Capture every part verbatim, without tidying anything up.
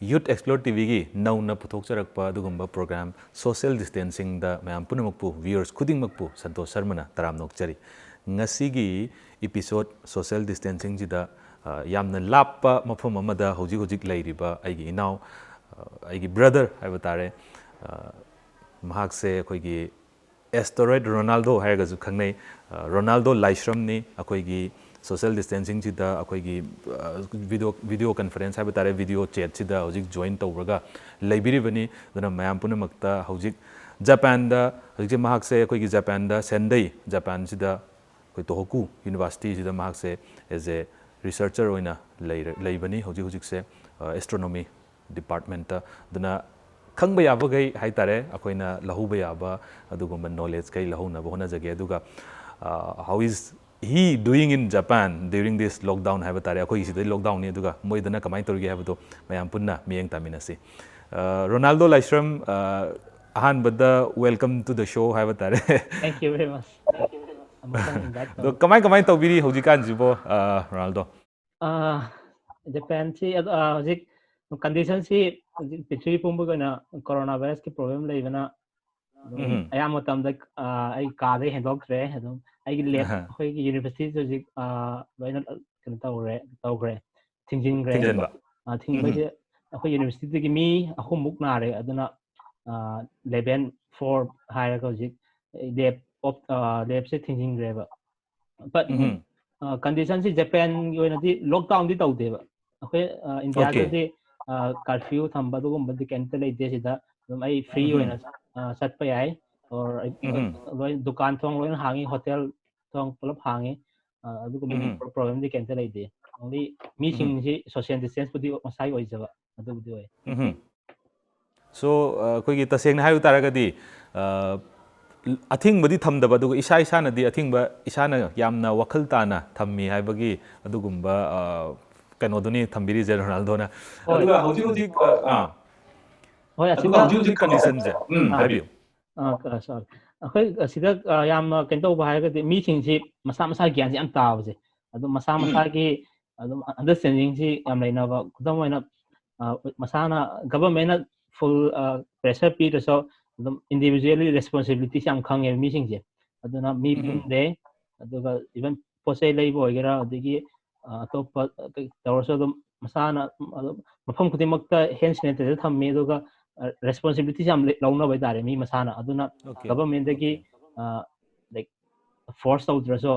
Youth Explore ꯇꯤꯚꯤꯒꯤ ꯅꯧꯅ ꯄꯨꯊꯣꯛꯆꯔꯛꯄ ꯑꯗꯨꯒꯨꯝꯕ programme social ꯗꯤꯁꯇꯦꯟꯁꯤꯡꯗ ꯃꯌꯥꯝ ꯄꯨꯝꯅꯃꯛꯄꯨ, ꯚ꯭ꯌꯨꯋꯔꯁ ꯈꯨꯗꯤꯡꯃꯛꯄꯨ ꯁꯟꯇꯣꯁ ꯁꯔꯃꯅ ꯇꯔꯥꯝꯅ ꯑꯣꯛꯆꯔꯤ꯫ ꯉꯁꯤꯒꯤ ꯏꯄꯤꯁꯣꯠ ꯁꯣꯁꯤꯌꯦꯜ ꯗꯤꯁꯇꯦꯟꯁꯤꯡꯁꯤꯗ, ꯑ, ꯌꯥꯝꯅ ꯂꯥꯞꯄ ꯃꯐꯝ ꯑꯃꯗ ꯍꯧꯖꯤꯛ ꯍꯧꯖꯤꯛ ꯂꯩꯔꯤꯕ ꯑꯩꯒꯤ ꯏꯅꯥꯎ, ꯑ, ꯑꯩꯒꯤ ꯕ꯭ꯔꯗꯔ ꯍꯥꯏꯕ ꯇꯥꯔꯦ, ꯑ, ꯃꯍꯥꯛꯁꯦ ꯑꯩꯈꯣꯏꯒꯤ ꯑꯦꯁꯇꯔꯣꯏꯗ ꯔꯣꯅꯥꯜꯗꯣ ꯍꯥꯏꯔꯒꯁꯨ ꯈꯪꯅꯩ꯫ ꯑ, ꯔꯣꯅꯥꯜꯗꯣ ꯂꯥꯏꯁ꯭ꯔꯝꯅꯤ꯫ ꯑꯩꯈꯣꯏꯒꯤ ꯁꯣꯁꯤꯌꯦꯜ ꯗꯤꯁꯇꯦꯟꯁꯤꯡꯁꯤꯗ ꯑꯩꯈꯣꯏꯒꯤ, ꯑ, ꯚꯤꯗꯤꯑꯣ, ꯚꯤꯗꯤꯑꯣ ꯀꯟꯐꯔꯦꯟꯁ ꯍꯥꯏꯕ ꯇꯥꯔꯦ, ꯚꯤꯗꯤꯑꯣ ꯆꯦꯠꯁꯤꯗ ꯍꯧꯖꯤꯛ ꯖꯣꯏꯟ ꯇꯧꯔꯒ ꯂꯩꯕꯤꯔꯤꯕꯅꯤ꯫ ꯑꯗꯨꯅ ꯃꯌꯥꯝ ꯄꯨꯝꯅꯃꯛꯇ ꯍꯧꯖꯤꯛ ꯖꯄꯥꯟꯗ, ꯍꯧꯖꯤꯛꯁꯦ ꯃꯍꯥꯛꯁꯦ ꯑꯩꯈꯣꯏꯒꯤ ꯖꯄꯥꯟꯗ ꯁꯦꯟꯗꯩ, ꯖꯄꯥꯟꯁꯤꯗ ꯑꯩꯈꯣꯏ ꯇꯣꯍꯣꯀꯨ ꯌꯨꯅꯤꯚꯔꯁꯤꯇꯤꯁꯤꯗ ꯃꯍꯥꯛꯁꯦ as a researcher ꯑꯣꯏꯅ ꯂꯩꯔ-, ꯂꯩꯕꯅꯤ ꯍꯧꯖꯤꯛ ꯍꯧꯖꯤꯛꯁꯦ, ꯑ, ꯑꯦꯁꯇ꯭ꯔꯣꯅꯣꯃꯤ ꯗꯤꯄꯥꯔꯠꯃꯦꯟꯠꯇ꯫ ꯑꯗꯨꯅ ꯈꯪꯕ ꯌꯥꯕꯈꯩ ꯍꯥꯏ ꯇꯥꯔꯦ, ꯑꯩꯈꯣꯏꯅ ꯂꯧꯍꯧꯕ ꯌꯥꯕ ꯑꯗꯨꯒꯨꯝꯕ ꯅꯣꯂꯦꯖꯈꯩ ꯂꯧꯍꯧꯅꯕ ꯍꯣꯠꯅꯖꯒꯦ꯫ ꯑꯗꯨꯒ, ꯑ, how is he doing in Japan during this lockdown ꯍꯥꯏꯕ ꯇꯥꯔꯦ, ꯑꯩꯈꯣꯏꯒꯤ ꯁꯤꯗꯗꯤ ꯂꯣꯛꯗꯥꯎꯟꯅꯤ, ꯑꯗꯨꯒ ꯃꯣꯏꯗꯅ ꯀꯃꯥꯏꯅ ꯇꯧꯔꯤꯒꯦ ꯍꯥꯏꯕꯗꯣ ꯃꯌꯥꯝ ꯄꯨꯟꯅ ꯃꯤꯠꯌꯦꯡ ꯇꯥꯃꯤꯟꯅꯁꯤ꯫ ꯑ, ꯔꯣꯅꯥꯜꯗꯣ ꯂꯥꯏꯁ꯭ꯔꯝ, ꯑ, ꯑꯍꯥꯟꯕꯗ welcome to the show ꯍꯥꯏꯕ ꯇꯥꯔꯦ꯫ Thank you very much. ꯑꯃꯨꯛꯇꯪ invite ꯑꯗꯣ ꯇꯧ ꯀꯃꯥꯏ ꯀꯃꯥꯏꯅ ꯇꯧꯕꯤꯔꯤ ꯍꯧꯖꯤꯛꯀꯥꯟꯁꯤꯕꯣ, ꯑ, ꯔꯣꯅꯥꯜꯗꯣ? ꯑꯥ, ꯖꯄꯥꯟꯁꯤ ꯑꯗ, ꯑꯥ, ꯍꯧꯖꯤꯛ ꯀꯟꯗꯤꯁꯟꯁꯤ ꯍꯧꯖꯤꯛ ꯄ꯭ꯔꯤꯊꯤꯕꯤ ꯄꯨꯝꯕꯒꯤ ꯑꯣꯏꯅ ꯀꯣꯔꯣꯅꯥ ꯚꯥꯏꯔꯁꯀꯤ ꯄ꯭ꯔꯣꯕ꯭ꯂꯦꯝ ꯂꯩꯕꯅ ꯑꯗꯨꯝ ꯎꯝ ꯑꯌꯥꯝꯕ ꯃꯇꯝꯗ ꯑꯥ, ꯑꯩ ꯀꯥꯗꯩ ꯍꯦꯟꯗꯣꯛꯇ꯭ꯔꯦ꯫ ꯑꯗꯨꯝ ꯑꯩꯒꯤ ꯂꯦꯞ ꯑꯍ, ꯑꯩꯈꯣꯏꯒꯤ ꯌꯨꯅꯤꯚꯔꯁꯤꯇꯤꯁꯨ ꯍꯧꯖꯤꯛ ꯑꯥ, ꯂꯣꯏꯅ ꯀꯩꯅꯣ ꯇꯧꯈ꯭ꯔꯦ, ꯇꯧꯈ꯭ꯔꯦ, ꯊꯤꯡꯖꯤꯟꯈ꯭ꯔꯦ꯫ ꯊꯤꯡꯖꯤꯟꯕ ꯑꯥ, ꯎꯝ ꯊꯤꯡꯕꯁꯦ ꯑꯩꯈꯣꯏ ꯌꯨꯅꯤꯚꯔꯁꯤꯇꯤꯗꯒꯤ ꯃꯤ ꯑꯍꯨꯝꯃꯨꯛ ꯅꯥꯔꯦ꯫ ꯑꯗꯨꯅ ꯂꯦꯚꯦꯜ ꯐꯣꯔ ꯍꯥꯏꯔꯒ ꯍꯧꯖꯤꯛ ꯂꯦꯞ ꯑꯣꯞ ꯂꯦꯞꯁꯦ ꯊꯤꯡꯖꯤꯟꯈ꯭ꯔꯦꯕ꯫ But ꯎꯝ ꯀꯟꯗꯤꯁꯟꯁꯤ ꯖꯄꯥꯟꯒꯤ ꯑꯣꯏꯅꯗꯤ ꯂꯣꯛꯗꯥꯎꯟꯗꯤ ꯇꯧꯗꯦꯕ꯫ ꯑꯩꯈꯣꯏ ꯑꯥ, ꯑꯣꯀꯦ ꯏꯟꯗꯤꯌꯥꯗꯗꯤ ꯀꯥꯔꯐ꯭ꯌꯨ ꯊꯝꯕ ꯑꯗꯨꯒꯨꯝꯕꯗꯤ ꯀꯩꯝꯇ ꯂꯩꯇꯦ꯫ ꯁꯤꯗ ꯑꯗꯨꯝ ꯑꯩ ꯐ꯭ꯔꯤ ꯎꯝ ꯑꯣꯏꯅ ꯑꯥ, ꯆꯠꯄ ꯌꯥꯏ꯫ Or ꯎꯝ ꯂꯣꯏ ꯗꯨꯀꯥꯟ ꯊꯣꯡ ꯂꯣꯏꯅ ꯍꯥꯡꯉꯤ, ꯍꯣꯇꯦꯜ ꯊꯣꯡ ꯄꯨꯂꯞ ꯍꯥꯡꯉꯤ꯫ ꯑꯥ, ꯑꯗꯨꯒꯨꯝꯕꯒꯤ ꯎꯝ ꯄ꯭ꯔꯣꯕ꯭ꯂꯦꯝꯗꯤ ꯀꯩꯝꯇ ꯂꯩꯇꯦ꯫ Only ꯎꯝ ꯃꯤꯁꯤꯡꯁꯤ ꯁꯣꯁꯤꯌꯦꯜ ꯗꯤꯁꯇꯦꯟꯁꯄꯨꯗꯤ ꯃꯁꯥꯒꯤ ꯑꯣꯏꯖꯕ ꯑꯗꯨꯕꯨꯗꯤ ꯑꯣꯏ꯫ ꯎꯝ꯫ So, ꯑ, ꯑꯩꯈꯣꯏꯒꯤ ꯇꯁꯦꯡꯅ ꯍꯥꯏꯕ ꯇꯥꯔꯒꯗꯤ, ꯑ, ꯑꯊꯤꯡꯕꯗꯤ ꯊꯝꯗꯕ, ꯑꯗꯨꯒ ꯏꯁꯥ ꯏꯁꯥꯅꯗꯤ ꯑꯊꯤꯡꯕ ꯏꯁꯥꯅ ꯌꯥꯝꯅ ꯋꯥꯈꯜ ꯇꯥꯅ ꯊꯝꯃꯤ ꯍꯥꯏꯕꯒꯤ ꯑꯗꯨꯒꯨꯝꯕ, ꯑ, ꯀꯩꯅꯣꯗꯨꯅꯤ ꯊꯝꯕꯤꯔꯤꯁꯦ ꯔꯣꯅꯥꯜꯗꯣꯅ꯫ ꯍꯣꯏ꯫ ꯑꯗꯨꯒ ꯍꯧꯖꯤꯛ ꯍꯧꯖꯤꯛ, ꯑ, ꯑꯥ, ꯍꯣꯏ, ꯑꯗꯨꯒ ꯑꯁꯤꯗ ꯍꯧꯖꯤꯛ ꯍꯧꯖꯤꯛ ꯀꯟꯗꯤꯁꯟꯁꯦ, ꯎꯝ, ꯑꯥ, ꯍꯥꯏꯕꯤꯌꯨ꯫ ꯑꯥ, ꯁꯣꯔꯤ꯫ ꯑꯩꯈꯣꯏ ꯑꯁꯤꯗ, ꯑꯥ, ꯌꯥꯝꯅ ꯀꯩꯅꯣ ꯇꯧꯕ ꯍꯥꯏꯔꯒꯗꯤ ꯃꯤꯁꯤꯡꯁꯤ ꯃꯁꯥ ꯃꯁꯥꯒꯤ ꯒ꯭ꯌꯥꯟꯁꯦ ꯌꯥꯝ ꯇꯥꯕꯁꯦ꯫ ꯑꯗꯨ ꯃꯁꯥ ꯎꯝ ꯃꯁꯥꯒꯤ ꯑꯗꯨꯝ ꯑꯟꯗꯔꯁ꯭ꯇꯦꯟꯗꯤꯡꯁꯤ ꯌꯥꯝ ꯂꯩꯅꯕ꯫ ꯈꯨꯗꯝ ꯑꯣꯏꯅ ꯃꯁꯥꯅ government ꯅ full pressure ꯄꯤꯔꯁꯨ ꯑꯗꯨꯝ individually responsibility ꯁꯦ ꯌꯥꯝ ꯈꯪꯉꯦꯕ ꯃꯤꯁꯤꯡꯁꯦ꯫ ꯑꯗꯨꯅ ꯃꯤ ꯄꯨꯟꯗꯦ, ꯑꯗꯨꯒ even ꯄꯣꯠ ꯆꯩ ꯂꯩꯕ ꯑꯣꯏꯒꯦꯔꯥ, ꯑꯗꯒꯤ ꯑꯇꯣꯞꯄ ꯇꯧꯔꯁꯨ ꯑꯗꯨꯝ ꯃꯁꯥꯅ ꯑꯗꯨꯝ ꯃꯐꯝ ꯈꯨꯗꯤꯡꯃꯛꯇ hand sanitizer ꯊꯝꯃꯤ꯫ ꯑꯗꯨꯒ responsibility ꯁꯦ ꯌꯥꯝ ꯂꯧꯅꯕ ꯍꯥꯏꯇꯥꯔꯦ ꯃꯤ ꯃꯁꯥꯅ꯫ ꯑꯗꯨꯅ government ꯗꯒꯤ like force ꯇꯧꯗ꯭ꯔꯁꯨ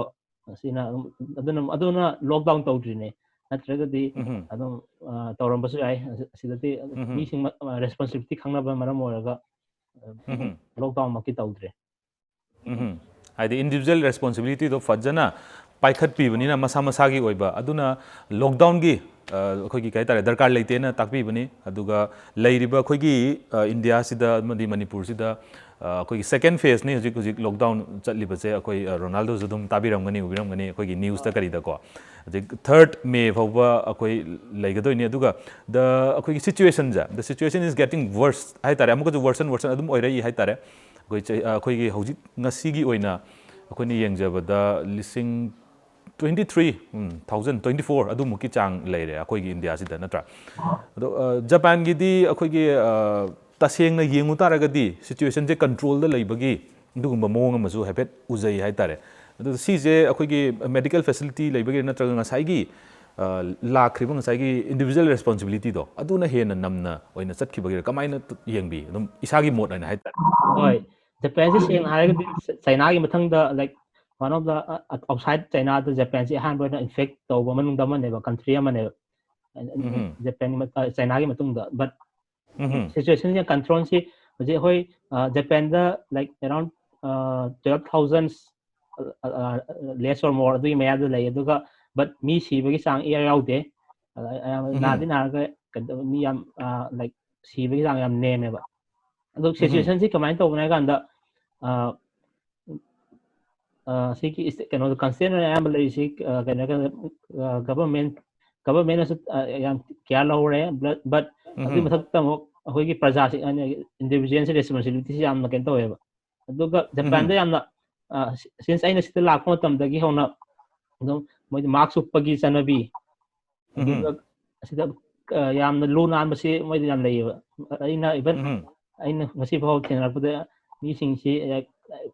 ꯑꯁꯤꯅ ꯑꯗꯨꯝ ꯑꯗꯨꯅ ꯑꯗꯨꯅ lockdown ꯇꯧꯗ꯭ꯔꯤꯅꯦ꯫ ꯅꯠꯇ꯭ꯔꯒꯗꯤ ꯑꯗꯨꯝ ꯇꯧꯔꯝꯕꯁꯨ ꯌꯥꯏ꯫ ꯑꯁꯤꯗꯗꯤ ꯃꯤꯁꯤꯡ responsibility ꯈꯪꯅꯕ ꯃꯔꯝ ꯑꯣꯏꯔꯒ lockdown ꯃꯛꯇꯤ ꯇꯧꯗ꯭ꯔꯦ꯫ ꯎꯝ꯫ ꯍꯥꯏꯗꯤ individual responsibility ꯗꯣ ꯐꯖꯅ ꯄꯥꯏꯈꯠꯄꯤꯕꯅꯤꯅ ꯃꯁꯥ ꯃꯁꯥꯒꯤ ꯑꯣꯏꯕ꯫ ꯑꯗꯨꯅ lockdown ꯒꯤ ꯑꯩꯈꯣꯏꯒꯤ ꯀꯩ ꯍꯥꯏꯇꯥꯔꯦ, ꯗꯔꯀꯥꯔ ꯂꯩꯇꯦꯅ ꯇꯥꯛꯄꯤꯕꯅꯤ꯫ ꯑꯗꯨꯒ ꯂꯩꯔꯤꯕ ꯑꯩꯈꯣꯏꯒꯤ ꯏꯟꯗꯤꯌꯥꯁꯤꯗ ꯑꯃꯗꯤ ꯃꯅꯤꯄꯨꯔꯁꯤꯗ ꯑꯩꯈꯣꯏꯒꯤ second phase ꯅꯤ ꯍꯧꯖꯤꯛ ꯍꯧꯖꯤꯛ lockdown ꯆꯠꯂꯤꯕꯁꯦ꯫ ꯑꯩꯈꯣꯏ ꯔꯣꯅꯥꯜꯗꯣꯁꯨ ꯑꯗꯨꯝ ꯇꯥꯕꯤꯔꯝꯒꯅꯤ, ꯎꯕꯤꯔꯝꯒꯅꯤ ꯑꯩꯈꯣꯏꯒꯤ news ꯇ ꯀꯔꯤꯗꯀꯣ꯫ ꯍꯧꯖꯤꯛ third May ꯐꯥꯎꯕ ꯑꯩꯈꯣꯏ ꯂꯩꯒꯗꯣꯏꯅꯤ꯫ ꯑꯗꯨꯒ the ꯑꯩꯈꯣꯏꯒꯤ situation say, the situation is getting worse ꯍꯥꯏꯇꯥꯔꯦ꯫ ꯑꯃꯨꯛꯀꯁꯨ worsen worsen ꯑꯗꯨꯝ ꯑꯣꯏꯔꯛꯏ ꯍꯥꯏꯇꯥꯔꯦ꯫ ꯑꯩꯈꯣꯏ ꯑꯩꯈꯣꯏꯒꯤ ꯍꯧꯖꯤꯛ ꯉꯁꯤꯒꯤ ꯑꯣꯏꯅ ꯑꯩꯈꯣꯏꯅ ꯌꯦꯡꯖꯕꯗ ꯂꯤꯁꯤꯡ twenty three, thousand twenty four ꯑꯗꯨꯃꯨꯛꯀꯤ ꯆꯥꯡ ꯂꯩꯔꯦ ꯑꯩꯈꯣꯏꯒꯤ ꯏꯟꯗꯤꯌꯥꯁꯤꯗ, ꯅꯠꯇ꯭ꯔꯥ? ꯑꯗꯣ ꯖꯄꯥꯟꯒꯤꯗꯤ ꯑꯩꯈꯣꯏꯒꯤ ꯇꯁꯦꯡꯅ ꯌꯦꯡꯉꯨ ꯇꯥꯔꯒꯗꯤ situation ꯁꯦ control ꯗ ꯂꯩꯕꯒꯤ ꯑꯗꯨꯒꯨꯝꯕ ꯃꯑꯣꯡ ꯑꯃꯁꯨ ꯍꯥꯏꯐꯦꯠ ꯎꯖꯩ ꯍꯥꯏꯇꯥꯔꯦ꯫ ꯑꯗꯨ ꯁꯤꯁꯦ ꯑꯩꯈꯣꯏꯒꯤ medical facility ꯂꯩꯕꯒꯤꯔ ꯅꯠꯇ꯭ꯔꯒ ꯉꯁꯥꯏꯒꯤ ꯂꯥꯛꯈ꯭ꯔꯤꯕ ꯉꯁꯥꯏꯒꯤ individual responsibility ꯗꯣ ꯑꯗꯨꯅ ꯍꯦꯟꯅ ꯅꯝꯅ ꯑꯣꯏꯅ ꯆꯠꯈꯤꯕꯒꯤꯔ, ꯀꯃꯥꯏꯅ ꯌꯦꯡꯕꯤ? ꯑꯗꯨꯝ ꯏꯁꯥꯒꯤ ꯃꯣꯠ ꯑꯣꯏꯅ ꯍꯥꯏꯇꯥꯔꯦ꯫ ꯍꯣꯏ, ꯖꯄꯥꯟꯁꯦ ꯁꯦꯡꯅ ꯍꯥꯏꯔꯒꯗꯤ ꯆꯩꯅꯥꯒꯤ ꯃꯊꯪꯗ like one of the outside China ꯗ ꯖꯄꯥꯟꯁꯦ ꯑꯍꯥꯟꯕ ꯑꯣꯏꯅ infect ꯇꯧꯕ ꯃꯅꯨꯡꯗ ꯑꯃꯅꯦꯕ, country ꯑꯃꯅꯦꯕ꯫ ꯖꯄꯥꯟ ꯆꯩꯅꯥꯒꯤ ꯃꯇꯨꯡꯗ꯫ But situation ꯁꯦ control ꯁꯤ ꯍꯧꯖꯤꯛ ꯑꯩꯈꯣꯏ ꯖꯄꯥꯟꯗ like around twelve thousand, less or more, ꯑꯗꯨꯒꯤ ꯃꯌꯥꯗ ꯂꯩ꯫ ꯑꯗꯨꯒ but ꯃꯤ ꯁꯤꯕꯒꯤ ꯆꯥꯡ ꯏꯌꯥ ꯌꯥꯎꯗꯦ꯫ ꯅꯥꯗꯤ ꯅꯥꯔꯒ ꯃꯤ ꯌꯥꯝ like ꯁꯤꯕꯒꯤ ꯆꯥꯡ ꯌꯥꯝ ꯅꯦꯝꯃꯦꯕ꯫ ꯑꯗꯣ situation ꯁꯤ ꯀꯃꯥꯏꯅ ꯇꯧꯕꯅꯣ ꯍꯥꯏ ꯀꯥꯟꯗ ꯁꯤꯒꯤ ꯀꯩꯅꯣ constraint ꯑꯣꯏꯅ ꯑꯌꯥꯝꯕ ꯂꯩꯔꯤꯁꯤ ꯀꯩꯅꯣ government, government ꯅꯁꯨ ꯌꯥꯝ care ꯂꯧꯔꯦ꯫ But ꯑꯗꯨꯒꯤ ꯃꯊꯛꯇ ꯑꯃꯨꯛ ꯑꯩꯈꯣꯏꯒꯤ ꯄ꯭ꯔꯖꯥꯁꯤ individual ꯁꯤ responsibility ꯁꯤ ꯌꯥꯝꯅ ꯀꯩꯅꯣ ꯇꯧꯋꯦꯕ꯫ ꯑꯗꯨꯒ ꯖꯄꯥꯟꯗ ꯌꯥꯝꯅ since ꯑꯩꯅ ꯁꯤꯗ ꯂꯥꯛꯄ ꯃꯇꯝꯗꯒꯤ ꯍꯧꯅ ꯑꯗꯨꯝ ꯃꯣꯏꯗꯤ mask ꯎꯞꯄꯒꯤ ꯆꯠꯅꯕꯤ, ꯑꯗꯨꯒ ꯑꯁꯤꯗ ꯑ, ꯌꯥꯝꯅ ꯂꯨ ꯅꯥꯟꯕꯁꯤ ꯃꯣꯏꯗ ꯌꯥꯝ ꯂꯩꯌꯦꯕ꯫ ꯑꯩꯅ even, ꯎꯝ ꯑꯩꯅ ꯉꯁꯤ ꯐꯥꯎ ꯊꯦꯡꯅꯔꯛꯄꯗ ꯃꯤꯁꯤꯡꯁꯤ,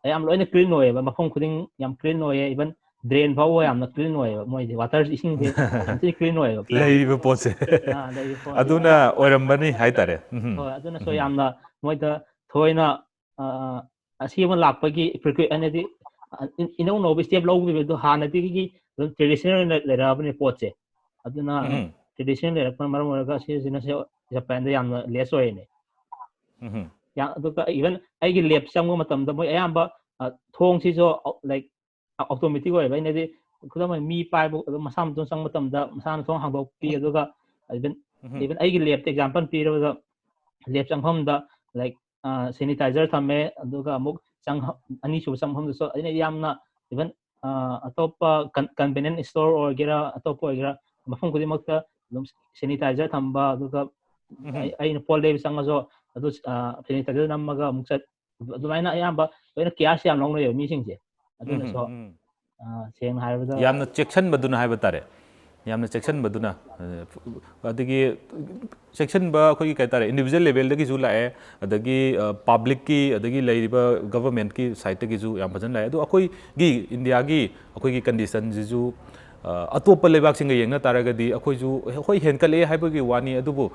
ꯑ, ꯌꯥꯝ ꯂꯣꯏꯅ clean ꯑꯣꯏꯌꯦꯕ, ꯃꯐꯝ ꯈꯨꯗꯤꯡ ꯌꯥꯝ clean ꯑꯣꯏꯌꯦ꯫ Even drain ꯐꯥꯎꯕ ꯌꯥꯝꯅ clean ꯑꯣꯏꯌꯦꯕ, ꯃꯣꯏꯗꯤ water, ꯏꯁꯤꯡꯁꯦ ꯌꯥꯝ ꯊꯤꯅ clean ꯑꯣꯏꯌꯦꯕ꯫ ꯂꯩꯔꯤꯕ ꯄꯣꯠꯁꯦ ꯑ, ꯂꯩꯔꯤꯕ ꯄꯣꯠ꯫ ꯑꯗꯨꯅ ꯑꯣꯏꯔꯝꯕꯅꯤ ꯍꯥꯏꯇꯥꯔꯦ꯫ ꯎꯝ ꯍꯣꯏ, ꯑꯗꯨꯅꯁꯨ ꯌꯥꯝꯅ ꯃꯣꯏꯗ ꯊꯣꯏꯅ, ꯑ, ꯑꯁꯤ ꯑꯃ ꯂꯥꯛꯄꯒꯤ frequent, ꯍꯥꯏꯗꯤ, ꯑ, ꯏ-, ꯏꯅꯧ ꯅꯧꯕ step ꯂꯧꯈꯤꯕꯗꯣ ꯍꯥꯟꯅꯗꯒꯤ ꯑꯗꯨꯝ traditional ꯑꯣꯏꯅ ꯂꯩꯔꯛꯑꯕꯅꯦ ꯄꯣꯠꯁꯦ꯫ ꯑꯗꯨꯅ ꯎꯝ traditional ꯂꯩꯔꯛꯄꯅ ꯃꯔꯝ ꯑꯣꯏꯔꯒ ꯑꯁꯤꯁꯤꯅꯁꯨ ꯖꯄꯥꯟꯗ ꯌꯥꯝꯅ less ꯑꯣꯏꯔꯤꯅꯦ꯫ ꯎꯝ ꯌꯥ-, ꯑꯗꯨꯒ even ꯑꯩꯒꯤ lab ꯆꯪꯕ ꯃꯇꯝꯗ ꯃꯣꯏ ꯑꯌꯥꯝꯕ, ꯑ, ꯊꯣꯡꯁꯤꯁꯨ, ꯑ, like, automatic ꯑꯣꯏꯕ꯫ ꯑꯩꯅꯗꯤ ꯈꯨꯗꯝ ꯑꯣꯏꯅ ꯃꯤ ꯄꯥꯏꯕ ꯑꯗꯨꯝ ꯃꯁꯥ ꯃꯇꯣꯝ ꯆꯪꯕ ꯃꯇꯝꯗ ꯃꯁꯥꯅ ꯊꯣꯡ ꯍꯥꯡꯗꯣꯛꯄꯤ꯫ ꯑꯗꯨꯒ even, ꯎꯝ even ꯑꯩꯒꯤ labꯇ example ꯄꯤꯔꯕꯗ, lab ꯆꯪꯐꯝꯗ, like, ꯑ, sanitizer ꯊꯝꯃꯦ꯫ ꯑꯗꯨꯒ ꯑꯃꯨꯛ ꯆꯪ-, ꯑꯅꯤꯁꯨꯕ ꯆꯪꯐꯝꯗꯁꯨ ꯑꯩꯅ ꯌꯥꯝꯅ even, ꯑ, ꯑꯇꯣꯞꯄ con-, convenience store ꯑꯣꯏꯒꯦꯔꯥ, ꯑꯇꯣꯞꯄ ꯑꯣꯏꯒꯦꯔꯥ, ꯃꯐꯝ ꯈꯨꯗꯤꯡꯃꯛꯇ ꯑꯗꯨꯝ sanitizer ꯊꯝꯕ꯫ ꯑꯗꯨꯒ ꯎꯝ ꯑꯩ-, ꯑꯩꯅ ꯄꯣꯠ ꯂꯩꯕ ꯆꯪꯉꯁꯨ ꯑꯗꯨ, ꯑ, sanitizer ꯅꯝꯃꯒ ꯑꯃꯨꯛ ꯆꯠ-, ꯑꯗꯨꯃꯥꯏꯅ ꯑꯌꯥꯝꯕ ꯂꯣꯏꯅ careꯁꯦ ꯌꯥꯝ ꯂꯧꯅꯩꯌꯦꯕ ꯃꯤꯁꯤꯡꯁꯦ꯫ ꯑꯗꯨꯅꯁꯨ, ꯎꯝ ꯑ, ꯁꯦꯡꯅ ꯍꯥꯏꯔꯕꯗ ꯌꯥꯝꯅ ꯆꯦꯛꯁꯤꯟꯕꯗꯨꯅ ꯍꯥꯏꯕ ꯇꯥꯔꯦ꯫ ꯌꯥꯝꯅ ꯆꯦꯛꯁꯤꯟꯕꯗꯨꯅ, ꯑ, ꯑꯗꯒꯤ ꯆꯦꯛꯁꯤꯟꯕ ꯑꯩꯈꯣꯏꯒꯤ ꯀꯩ ꯍꯥꯏꯇꯥꯔꯦ, individual levelꯗꯒꯤꯁꯨ ꯂꯥꯛꯑꯦ, ꯑꯗꯒꯤ, ꯑ, publicꯀꯤ, ꯑꯗꯒꯤ ꯂꯩꯔꯤꯕ governmentꯀꯤ sideꯇꯒꯤꯁꯨ ꯌꯥꯝ ꯐꯖꯅ ꯂꯥꯛꯑꯦ꯫ ꯑꯗꯣ ꯑꯩꯈꯣꯏꯒꯤ Indiaꯒꯤ ꯑꯩꯈꯣꯏꯒꯤ conditionꯁꯤꯁꯨ, ꯑ, ꯑꯇꯣꯞꯄ ꯂꯩꯕꯥꯛꯁꯤꯡꯒ ꯌꯦꯡꯅ ꯇꯥꯔꯒꯗꯤ ꯑꯩꯈꯣꯏꯁꯨ ꯍꯣꯏ ꯍꯦꯟꯀꯠꯂꯛꯑꯦ ꯍꯥꯏꯕꯒꯤ ꯋꯥꯅꯤ, ꯑꯗꯨꯕꯨ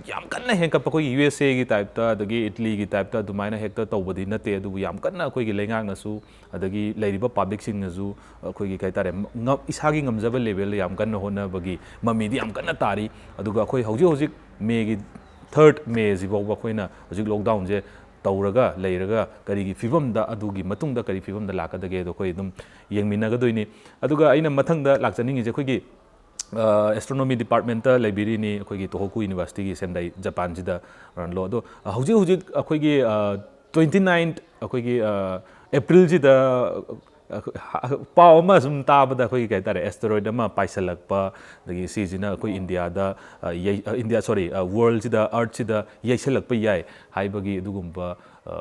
ꯌꯥꯝ ꯀꯟꯅ ꯍꯦꯟꯀꯠꯄ ꯑꯩꯈꯣꯏꯒꯤ USAꯒꯤ typeꯇ ꯑꯗꯒꯤ Italyꯒꯤ typeꯇ ꯑꯗꯨꯃꯥꯏꯅ ꯍꯦꯛꯇ ꯇꯧꯕꯗꯤ ꯅꯠꯇꯦ꯫ ꯑꯗꯨꯕꯨ ꯌꯥꯝ ꯀꯟꯅ ꯑꯩꯈꯣꯏꯒꯤ ꯂꯩꯉꯥꯛꯅꯁꯨ ꯑꯗꯒꯤ ꯂꯩꯔꯤꯕ publicꯁꯤꯡꯅꯁꯨ ꯑꯩꯈꯣꯏꯒꯤ ꯀꯩ ꯍꯥꯏꯇꯥꯔꯦ, ꯉ-, ꯏꯁꯥꯒꯤ ꯉꯝꯖꯕ levelꯗ ꯌꯥꯝ ꯀꯟꯅ ꯍꯣꯠꯅꯕꯒꯤ ꯃꯃꯤꯗꯤ ꯌꯥꯝ ꯀꯟꯅ ꯇꯥꯔꯤ꯫ ꯑꯗꯨꯒ ꯑꯩꯈꯣꯏ ꯍꯧꯖꯤꯛ ꯍꯧꯖꯤꯛ Mayꯒꯤ third Mayꯁꯤ ꯐꯥꯎꯕ ꯑꯩꯈꯣꯏꯅ ꯍꯧꯖꯤꯛ lockdownꯁꯦ ꯇꯧꯔꯒ ꯂꯩꯔꯒ ꯀꯔꯤꯒꯤ ꯐꯤꯕꯝꯗ, ꯑꯗꯨꯒꯤ ꯃꯇꯨꯡꯗ ꯀꯔꯤ ꯐꯤꯕꯝꯗ ꯂꯥꯛꯀꯗꯒꯦꯗꯣ ꯑꯩꯈꯣꯏ ꯑꯗꯨꯝ ꯌꯦꯡꯃꯤꯟꯅꯒꯗꯣꯏꯅꯤ꯫ ꯑꯗꯨꯒ ꯑꯩꯅ ꯃꯊꯪꯗ ꯂꯥꯛꯆꯅꯤꯡꯉꯤꯁꯦ ꯑꯩꯈꯣꯏꯒꯤ, ꯑ, astronomy departmentꯇ ꯂꯩꯕꯤꯔꯤꯅꯤ ꯑꯩꯈꯣꯏꯒꯤ Tohoku Universityꯒꯤ ꯁꯦꯟꯗꯥꯏ ꯖꯄꯥꯟꯁꯤꯗ, ꯔꯟꯂꯣ꯫ ꯑꯗꯣ ꯍꯧꯖꯤꯛ ꯍꯧꯖꯤꯛ ꯑꯩꯈꯣꯏꯒꯤ, ꯑ, twenty nine, ꯑꯩꯈꯣꯏꯒꯤ, ꯑ, Aprilꯁꯤꯗ ꯑꯩꯈꯣꯏ, ꯍ-, ꯄꯥꯎ ꯑꯃ ꯁꯨꯝ ꯇꯥꯕꯗ ꯑꯩꯈꯣꯏꯒꯤ ꯀꯩ ꯍꯥꯏꯇꯥꯔꯦ, ꯑꯦꯁꯇꯔꯣꯏꯗ ꯑꯃ ꯄꯥꯏꯁꯜꯂꯛꯄ, ꯑꯗꯒꯤ ꯁꯤꯁꯤꯅ ꯑꯩꯈꯣꯏ ꯏꯟꯗꯤꯌꯥꯗ, ꯑ, ꯌꯩ-, ꯑ, ꯏꯟꯗꯤꯌꯥ, ꯁꯣꯔꯤ, ꯑ, ꯋꯥꯔꯜꯁꯤꯗ, ꯑꯔꯠꯁꯤꯗ ꯌꯩꯁꯜꯂꯛꯄ ꯌꯥꯏ ꯍꯥꯏꯕꯒꯤ ꯑꯗꯨꯒꯨꯝꯕ, ꯑ,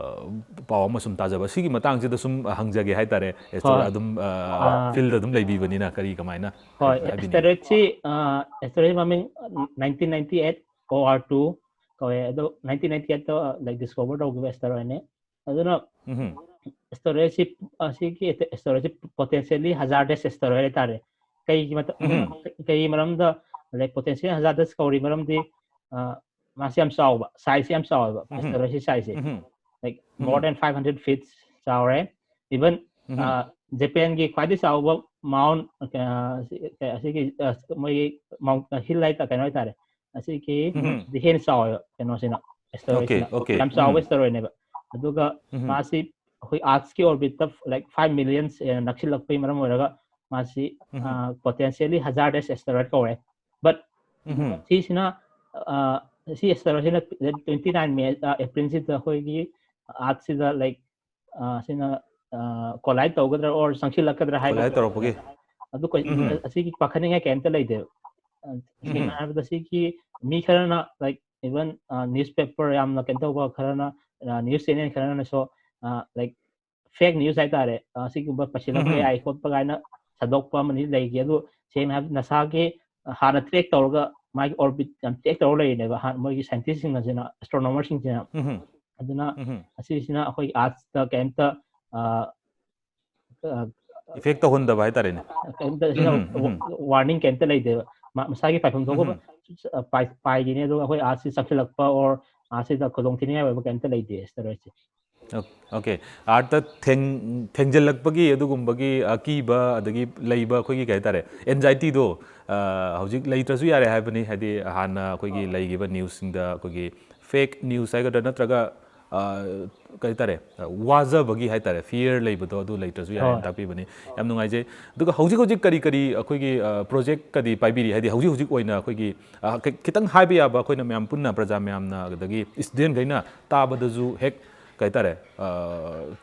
ꯄꯥꯎ ꯑꯃ ꯁꯨꯝ ꯇꯥꯖꯕ꯫ ꯁꯤꯒꯤ ꯃꯇꯥꯡꯁꯤꯗ ꯁꯨꯝ ꯍꯪꯖꯒꯦ ꯍꯥꯏꯇꯥꯔꯦ, ꯑꯦꯁꯇꯔꯣꯏꯗ꯫ ꯍꯣꯏ꯫ ꯑꯗꯨꯝ, ꯑ, ꯑꯥ꯫ ꯐꯤꯜꯗ ꯑꯗꯨꯝ ꯂꯩꯕꯤꯕꯅꯤꯅ ꯀꯔꯤ ꯀꯃꯥꯏꯅ ꯍꯣꯏ, ꯍꯥꯏꯕꯤꯅꯤꯡꯉꯤ? ꯑꯦꯁꯇꯔꯣꯏꯗꯁꯤ, ꯑ, ꯑꯦꯁꯇꯔꯣꯏꯗ ꯃꯃꯤꯡ nineteen ninety eight O R two ꯀꯧꯋꯦ꯫ ꯑꯗꯣ nineteen ninety eight ꯇ, like, discover ꯇꯧꯈꯤꯕ ꯑꯦꯁꯇꯔꯣꯏꯗꯅꯦ꯫ ꯑꯗꯨꯅ ꯎꯝꯍꯨꯝ꯫ ꯑꯦꯁꯇꯔꯣꯏꯗꯁꯤ, ꯑꯁꯤꯒꯤ ꯑꯦꯁꯇꯔꯣꯏꯗꯁꯤ potentially hazardous asteroid ꯍꯥꯏꯇꯥꯔꯦ꯫ ꯀꯩꯒꯤ ꯃꯇ-, ꯎꯝꯍꯨꯝ꯫ ꯀꯩꯒꯤ ꯃꯔꯝꯗ, like, potentially hazardous ꯀꯧꯔꯤ ꯃꯔꯝꯗꯤ, ꯑ, ꯃꯥꯁꯤ ꯌꯥꯝ ꯆꯥꯎꯕ, size ꯌꯥꯝ ꯆꯥꯎꯋꯦꯕ, ꯎꯝꯍꯨꯝ꯫ Asteroid ꯁꯤ size ꯁꯦ꯫ ꯎꯝꯍꯨꯝ꯫ Like, more ꯎꯝꯍꯨꯝ꯫ Than five hundred feet ꯆꯥꯎꯔꯦ꯫ Even, ꯎꯝꯍꯨꯝ꯫ ꯑ, ꯖꯄꯥꯟꯒꯤ ꯈ꯭ꯋꯥꯏꯗꯒꯤ ꯆꯥꯎꯕ mount, ꯑ, ꯑꯁꯤ-, ꯑꯁꯤꯒꯤ, ꯑ, ꯃꯣꯏꯒꯤ mount, hill ꯍꯥꯏ-, ꯀꯩꯅꯣ ꯍꯥꯏꯇꯥꯔꯦ꯫ ꯑꯁꯤꯒꯤ ꯎꯝꯍꯨꯝ꯫ ꯗꯤ ꯍꯦꯟꯅ ꯆꯥꯎꯋꯦꯕ ꯀꯩꯅꯣꯁꯤꯅ, ꯑꯣꯀꯦ, asteroid ꯁꯤꯅ꯫ ꯑꯣꯀꯦ꯫ ꯌꯥꯝ ꯆꯥꯎꯕ ꯎꯝ꯫ Asteroid ꯅꯦꯕ꯫ ꯑꯗꯨꯒ ꯎꯝꯍꯨꯝ꯫ ꯃꯥꯁꯤ ꯑꯩꯈꯣꯏ Earth ꯀꯤ orbit ꯇ, like, five million ꯍꯦꯟꯅ ꯅꯛꯁꯤꯜꯂꯛꯄꯒꯤ ꯃꯔꯝ ꯑꯣꯏꯔꯒ ꯃꯥꯁꯤ, ꯎꯝꯍꯨꯝ꯫ ꯑ, potentially hazardous asteroid ꯀꯧꯔꯦ꯫ But ꯎꯝꯍꯨꯝ꯫ ꯁꯤꯁꯤꯅ, ꯑ, ꯁꯤ asteroid ꯁꯤꯅ twenty nine May, ꯑ, April ꯁꯤꯗ ꯑꯩꯈꯣꯏꯒꯤ Earth ꯁꯤꯗ, like, ꯑ, ꯁꯤꯅ, ꯑ, collide ꯇꯧꯒꯗ꯭ꯔꯥ or ꯆꯪꯁꯤꯜꯂꯛꯀꯗ꯭ꯔꯥ ꯍꯥꯏꯕ collide ꯇꯧꯔꯛꯄꯒꯤ꯫ ꯑꯗꯨ ꯀꯩ-, ꯎꯝꯍꯨꯝ꯫ ꯑꯁꯤꯒꯤ ꯄꯥꯈꯠꯅꯤꯡꯉꯥꯏ ꯀꯩꯝꯇ ꯂꯩꯇꯦꯕ꯫ ꯑ, ꯁꯦꯡꯅ ꯎꯝꯍꯨꯝ꯫ ꯍꯥꯏꯔꯕꯗ ꯁꯤꯒꯤ ꯃꯤ ꯈꯔꯅ, like, even, ꯑ, newspaper ꯌꯥꯝꯅ ꯀꯩꯅꯣ ꯇꯧꯕ ꯈꯔꯅ, ꯑ, news channel ꯈꯔꯅꯁꯨ, ꯑ, like, fake news ꯍꯥꯏꯇꯥꯔꯦ, ꯑ, ꯁꯤꯒꯨꯝꯕ ꯄꯩꯁꯤꯜꯂꯛꯄ ꯎꯝꯍꯨꯝ꯫ ꯌꯥꯏ ꯈꯣꯠꯄ ꯀꯥꯏꯅ ꯁꯟꯗꯣꯛꯄ ꯑꯃꯅꯤ ꯂꯩꯈꯤ꯫ ꯑꯗꯨ ꯁꯦꯡꯅ ꯍꯥꯏꯕꯗ ꯅꯁꯥꯒꯤ, ꯑ, ꯍꯥꯟꯅ track ꯇꯧꯔꯒ ꯃꯥꯒꯤ orbit ꯌꯥꯝ track ꯇꯧꯔ ꯂꯩꯔꯤꯅꯦꯕ, ꯍꯥꯟ-, ꯃꯣꯏꯒꯤ scientist ꯁꯤꯡ ꯑꯁꯤꯅ, astronomer ꯁꯤꯡꯁꯤꯅ꯫ ꯎꯝꯍꯨꯝ꯫ ꯑꯗꯨꯅ ꯎꯝꯍꯨꯝ꯫ ꯑꯁꯤꯁꯤꯅ ꯑꯩꯈꯣꯏꯒꯤ Earth ꯇ ꯀꯩꯝꯇ, ꯑ, ꯑ, effect ꯇꯧꯍꯟꯗꯕ ꯍꯥꯏꯇꯥꯔꯦꯅꯦ꯫ ꯀꯩꯝꯇ ꯁꯤꯅ ꯎꯝꯍꯨꯝ, ꯎꯝꯍꯨꯝ꯫ Warning ꯀꯩꯝꯇ ꯂꯩꯇꯦꯕ꯫ ꯃꯥ-, ꯃꯁꯥꯒꯤ ꯄꯥꯏꯐꯝ ꯊꯣꯛꯄ ꯎꯝꯍꯨꯝ꯫ ꯄꯥꯏ-, ꯄꯥꯏꯈꯤꯅꯤ, ꯑꯗꯨꯒ ꯑꯩꯈꯣꯏ Earth ꯁꯤ ꯆꯪꯁꯤꯜꯂꯛꯄ or Earth ꯁꯤꯗ ꯈꯨꯗꯣꯡꯊꯤꯅꯤꯡꯉꯥꯏ ꯑꯣꯏꯕ ꯀꯩꯝꯇ ꯂꯩꯇꯦ asteroid ꯁꯦ꯫ ꯑꯣ-, ꯑꯣꯀꯦ꯫ Earth ꯇ ꯊꯦꯡ-, ꯊꯦꯡꯖꯤꯜꯂꯛꯄꯒꯤ ꯑꯗꯨꯒꯨꯝꯕꯒꯤ ꯑꯀꯤꯕ ꯑꯗꯒꯤ ꯂꯩꯕ ꯑꯩꯈꯣꯏꯒꯤ ꯀꯩ ꯍꯥꯏꯇꯥꯔꯦ, anxiety ꯗꯣ, ꯑ, ꯍꯧꯖꯤꯛ ꯂꯩꯇ꯭ꯔꯁꯨ ꯌꯥꯔꯦ ꯍꯥꯏꯕꯅꯤ꯫ ꯍꯥꯏꯗꯤ ꯍꯥꯟꯅ ꯑꯩꯈꯣꯏꯒꯤ ꯂꯩꯈꯤꯕ news ꯁꯤꯡꯗ ꯑꯩꯈꯣꯏꯒꯤ fake news ꯍꯥꯏꯒꯗ꯭ꯔꯥ ꯅꯠꯇ꯭ꯔꯒ, ꯑ, ꯀꯩ ꯍꯥꯏꯇꯥꯔꯦ, ꯑ, ꯋꯥꯖꯕꯒꯤ ꯍꯥꯏꯇꯥꯔꯦ, fear ꯂꯩꯕꯗꯣ ꯑꯗꯨ ꯂꯩꯇ꯭ꯔꯁꯨ ꯌꯥꯔꯦꯅ ꯍꯣꯏ꯫ ꯇꯥꯛꯄꯤꯕꯅꯤ꯫ ꯌꯥꯝ ꯅꯨꯡꯉꯥꯏꯖꯩ꯫ ꯑꯗꯨꯒ ꯍꯧꯖꯤꯛ ꯍꯧꯖꯤꯛ ꯀꯔꯤ ꯀꯔꯤ ꯑꯩꯈꯣꯏꯒꯤ, ꯑ, project ꯀꯗꯤ ꯄꯥꯏꯕꯤꯔꯤ? ꯍꯥꯏꯗꯤ ꯍꯧꯖꯤꯛ ꯍꯧꯖꯤꯛ ꯑꯣꯏꯅ ꯑꯩꯈꯣꯏꯒꯤ, ꯑ, ꯈꯤ-, ꯈꯤꯇꯪ ꯍꯥꯏꯕ ꯌꯥꯕ, ꯑꯩꯈꯣꯏꯅ ꯃꯌꯥꯝ ꯄꯨꯟꯅ, ꯄ꯭ꯔꯖꯥ ꯃꯌꯥꯝꯅ ꯑꯗꯒꯤ student ꯈꯩꯅ ꯇꯥꯕꯗꯁꯨ ꯍꯦꯛ ꯀꯩ ꯍꯥꯏꯇꯥꯔꯦ, ꯑ,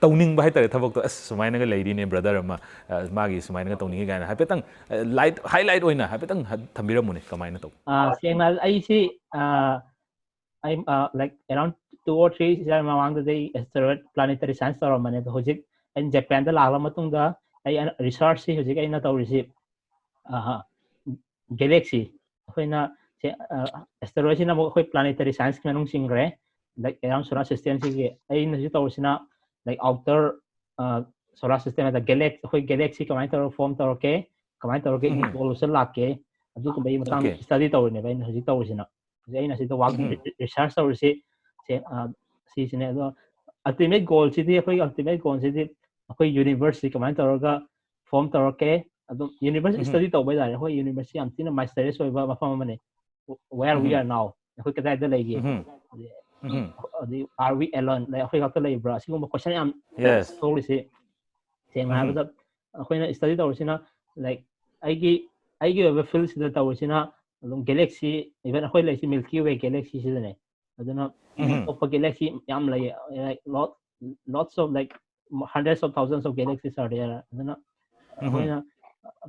ꯇꯧꯅꯤꯡꯕ ꯍꯥꯏꯇꯥꯔꯦ, ꯊꯕꯛꯇꯣ, "ꯑꯁ, ꯁꯨꯃꯥꯏꯅꯒ ꯂꯩꯔꯤꯅꯦ, brother ꯑꯃ, ꯑ, ꯃꯥꯒꯤ ꯁꯨꯃꯥꯏꯅꯒ ꯇꯧꯅꯤꯡꯉꯤ" ꯀꯥꯏꯅ ꯍꯥꯏꯐꯦꯠꯇꯪ, ꯑ, light, highlight ꯑꯣꯏꯅ ꯍꯥꯏꯐꯦꯠꯇꯪ ꯍ-, ꯊꯝꯕꯤꯔꯝꯃꯨꯅꯦ, ꯀꯃꯥꯏꯅ ꯇꯧꯕ? ꯑꯥ, ꯁꯦꯡꯅ ꯑꯩꯁꯤ, ꯑꯥ, ꯑꯩ, ꯑꯥ, like, around two or three year ꯃꯃꯥꯡꯗꯗꯤ ꯑꯩ asteroid planetary science ꯇꯧꯔꯝꯕꯅꯦ꯫ ꯑꯗꯣ ꯍꯧꯖꯤꯛ ꯑꯩꯅ ꯖꯄꯥꯟꯗ ꯂꯥꯛꯂ ꯃꯇꯨꯡꯗ ꯑꯩ ꯑꯅ-, researchꯁꯤ ꯍꯧꯖꯤꯛ ꯑꯩꯅ ꯇꯧꯔꯤꯁꯤ, ꯑꯥ, galaxy, ꯑꯩꯈꯣꯏꯅ ꯁꯦ, ꯑꯥ, asteroidꯁꯤꯅ ꯑꯃꯨꯛ ꯑꯩꯈꯣꯏ planetary scienceꯀꯤ ꯃꯅꯨꯡ ꯆꯤꯡꯈ꯭ꯔꯦ꯫ Like, around solar systemꯁꯤꯒꯤ ꯑꯩꯅ ꯍꯧꯖꯤꯛ ꯇꯧꯔꯤꯁꯤꯅ, like, outer, ꯑꯥ, solar system ꯍꯥꯏꯗ galax-, ꯑꯩꯈꯣꯏ galaxy ꯀꯃꯥꯏꯅ ꯇꯧꯔꯒ form ꯇꯧꯔꯛꯀꯦ, ꯀꯃꯥꯏꯅ ꯇꯧꯔꯒ ꯎꯝ. evolution ꯂꯥꯛꯀꯦ, ꯑꯗꯨꯒꯨꯝꯕꯒꯤ ꯃꯇꯥꯡꯗ Okay. study ꯇꯧꯔꯤꯅꯦꯕ ꯑꯩꯅ ꯍꯧꯖꯤꯛ ꯇꯧꯔꯤꯁꯤꯅ꯫ ꯍꯧꯖꯤꯛ ꯑꯩꯅ ꯁꯤꯗ work, ꯎꯝ. research ꯇꯧꯔꯤꯁꯤ ꯁꯦ, ꯑꯥ, ꯁꯤꯁꯤꯅꯦ꯫ ꯑꯗꯣ ultimate goalꯁꯤꯗꯤ, ꯑꯩꯈꯣꯏꯒꯤ ultimate goalꯁꯤꯗꯤ ꯑꯩꯈꯣꯏ universeꯁꯤ ꯀꯃꯥꯏꯅ ꯇꯧꯔꯒ form ꯇꯧꯔꯛꯀꯦ, ꯑꯗꯨꯝ universe ꯎꯝ. study ꯇꯧꯕ ꯍꯥꯏꯇꯥꯔꯦ꯫ ꯑꯩꯈꯣꯏ universeꯁꯤ ꯌꯥꯝ ꯊꯤꯅ mysterious ꯑꯣꯏꯕ ꯃꯐꯝ ꯑꯃꯅꯤ꯫ Where we um. are now, ꯑꯩꯈꯣꯏ ꯀꯗꯥꯏꯗ ꯂꯩꯒꯦ? ꯎꯝ. ꯎꯝ. ꯑꯗꯩ, are we alone? Like, ꯑꯩꯈꯣꯏ ꯈꯛꯇ ꯂꯩꯕ꯭ꯔꯥ? ꯑꯁꯤꯒꯨꯝꯕ question ꯌꯥꯝ Yes. ꯊꯣꯛꯂꯤꯁꯤ꯫ ꯁꯦꯡꯅ ꯎꯝ. ꯍꯥꯏꯔꯕꯗ, ꯑꯩꯈꯣꯏꯅ study ꯇꯧꯔꯤꯁꯤꯅ, like, ꯑꯩꯒꯤ, ꯑꯩꯒꯤ ꯑꯣꯏꯕ fieldꯁꯤꯗ ꯇꯧꯔꯤꯁꯤꯅ ꯑꯗꯨꯝ galaxy, even ꯑꯩꯈꯣꯏ ꯂꯩꯔꯤꯁꯤ Milky Way galaxyꯁꯤꯗꯅꯦ꯫ ꯑꯗꯨꯅ ꯎꯝ. ꯑꯇꯣꯞꯄ galaxy ꯌꯥꯝ ꯂꯩꯌꯦ, like, lot, lots of, like, hundreds of thousands of galaxies are there. ꯑꯗꯨꯅ ꯎꯝ. ꯑꯩꯈꯣꯏꯅ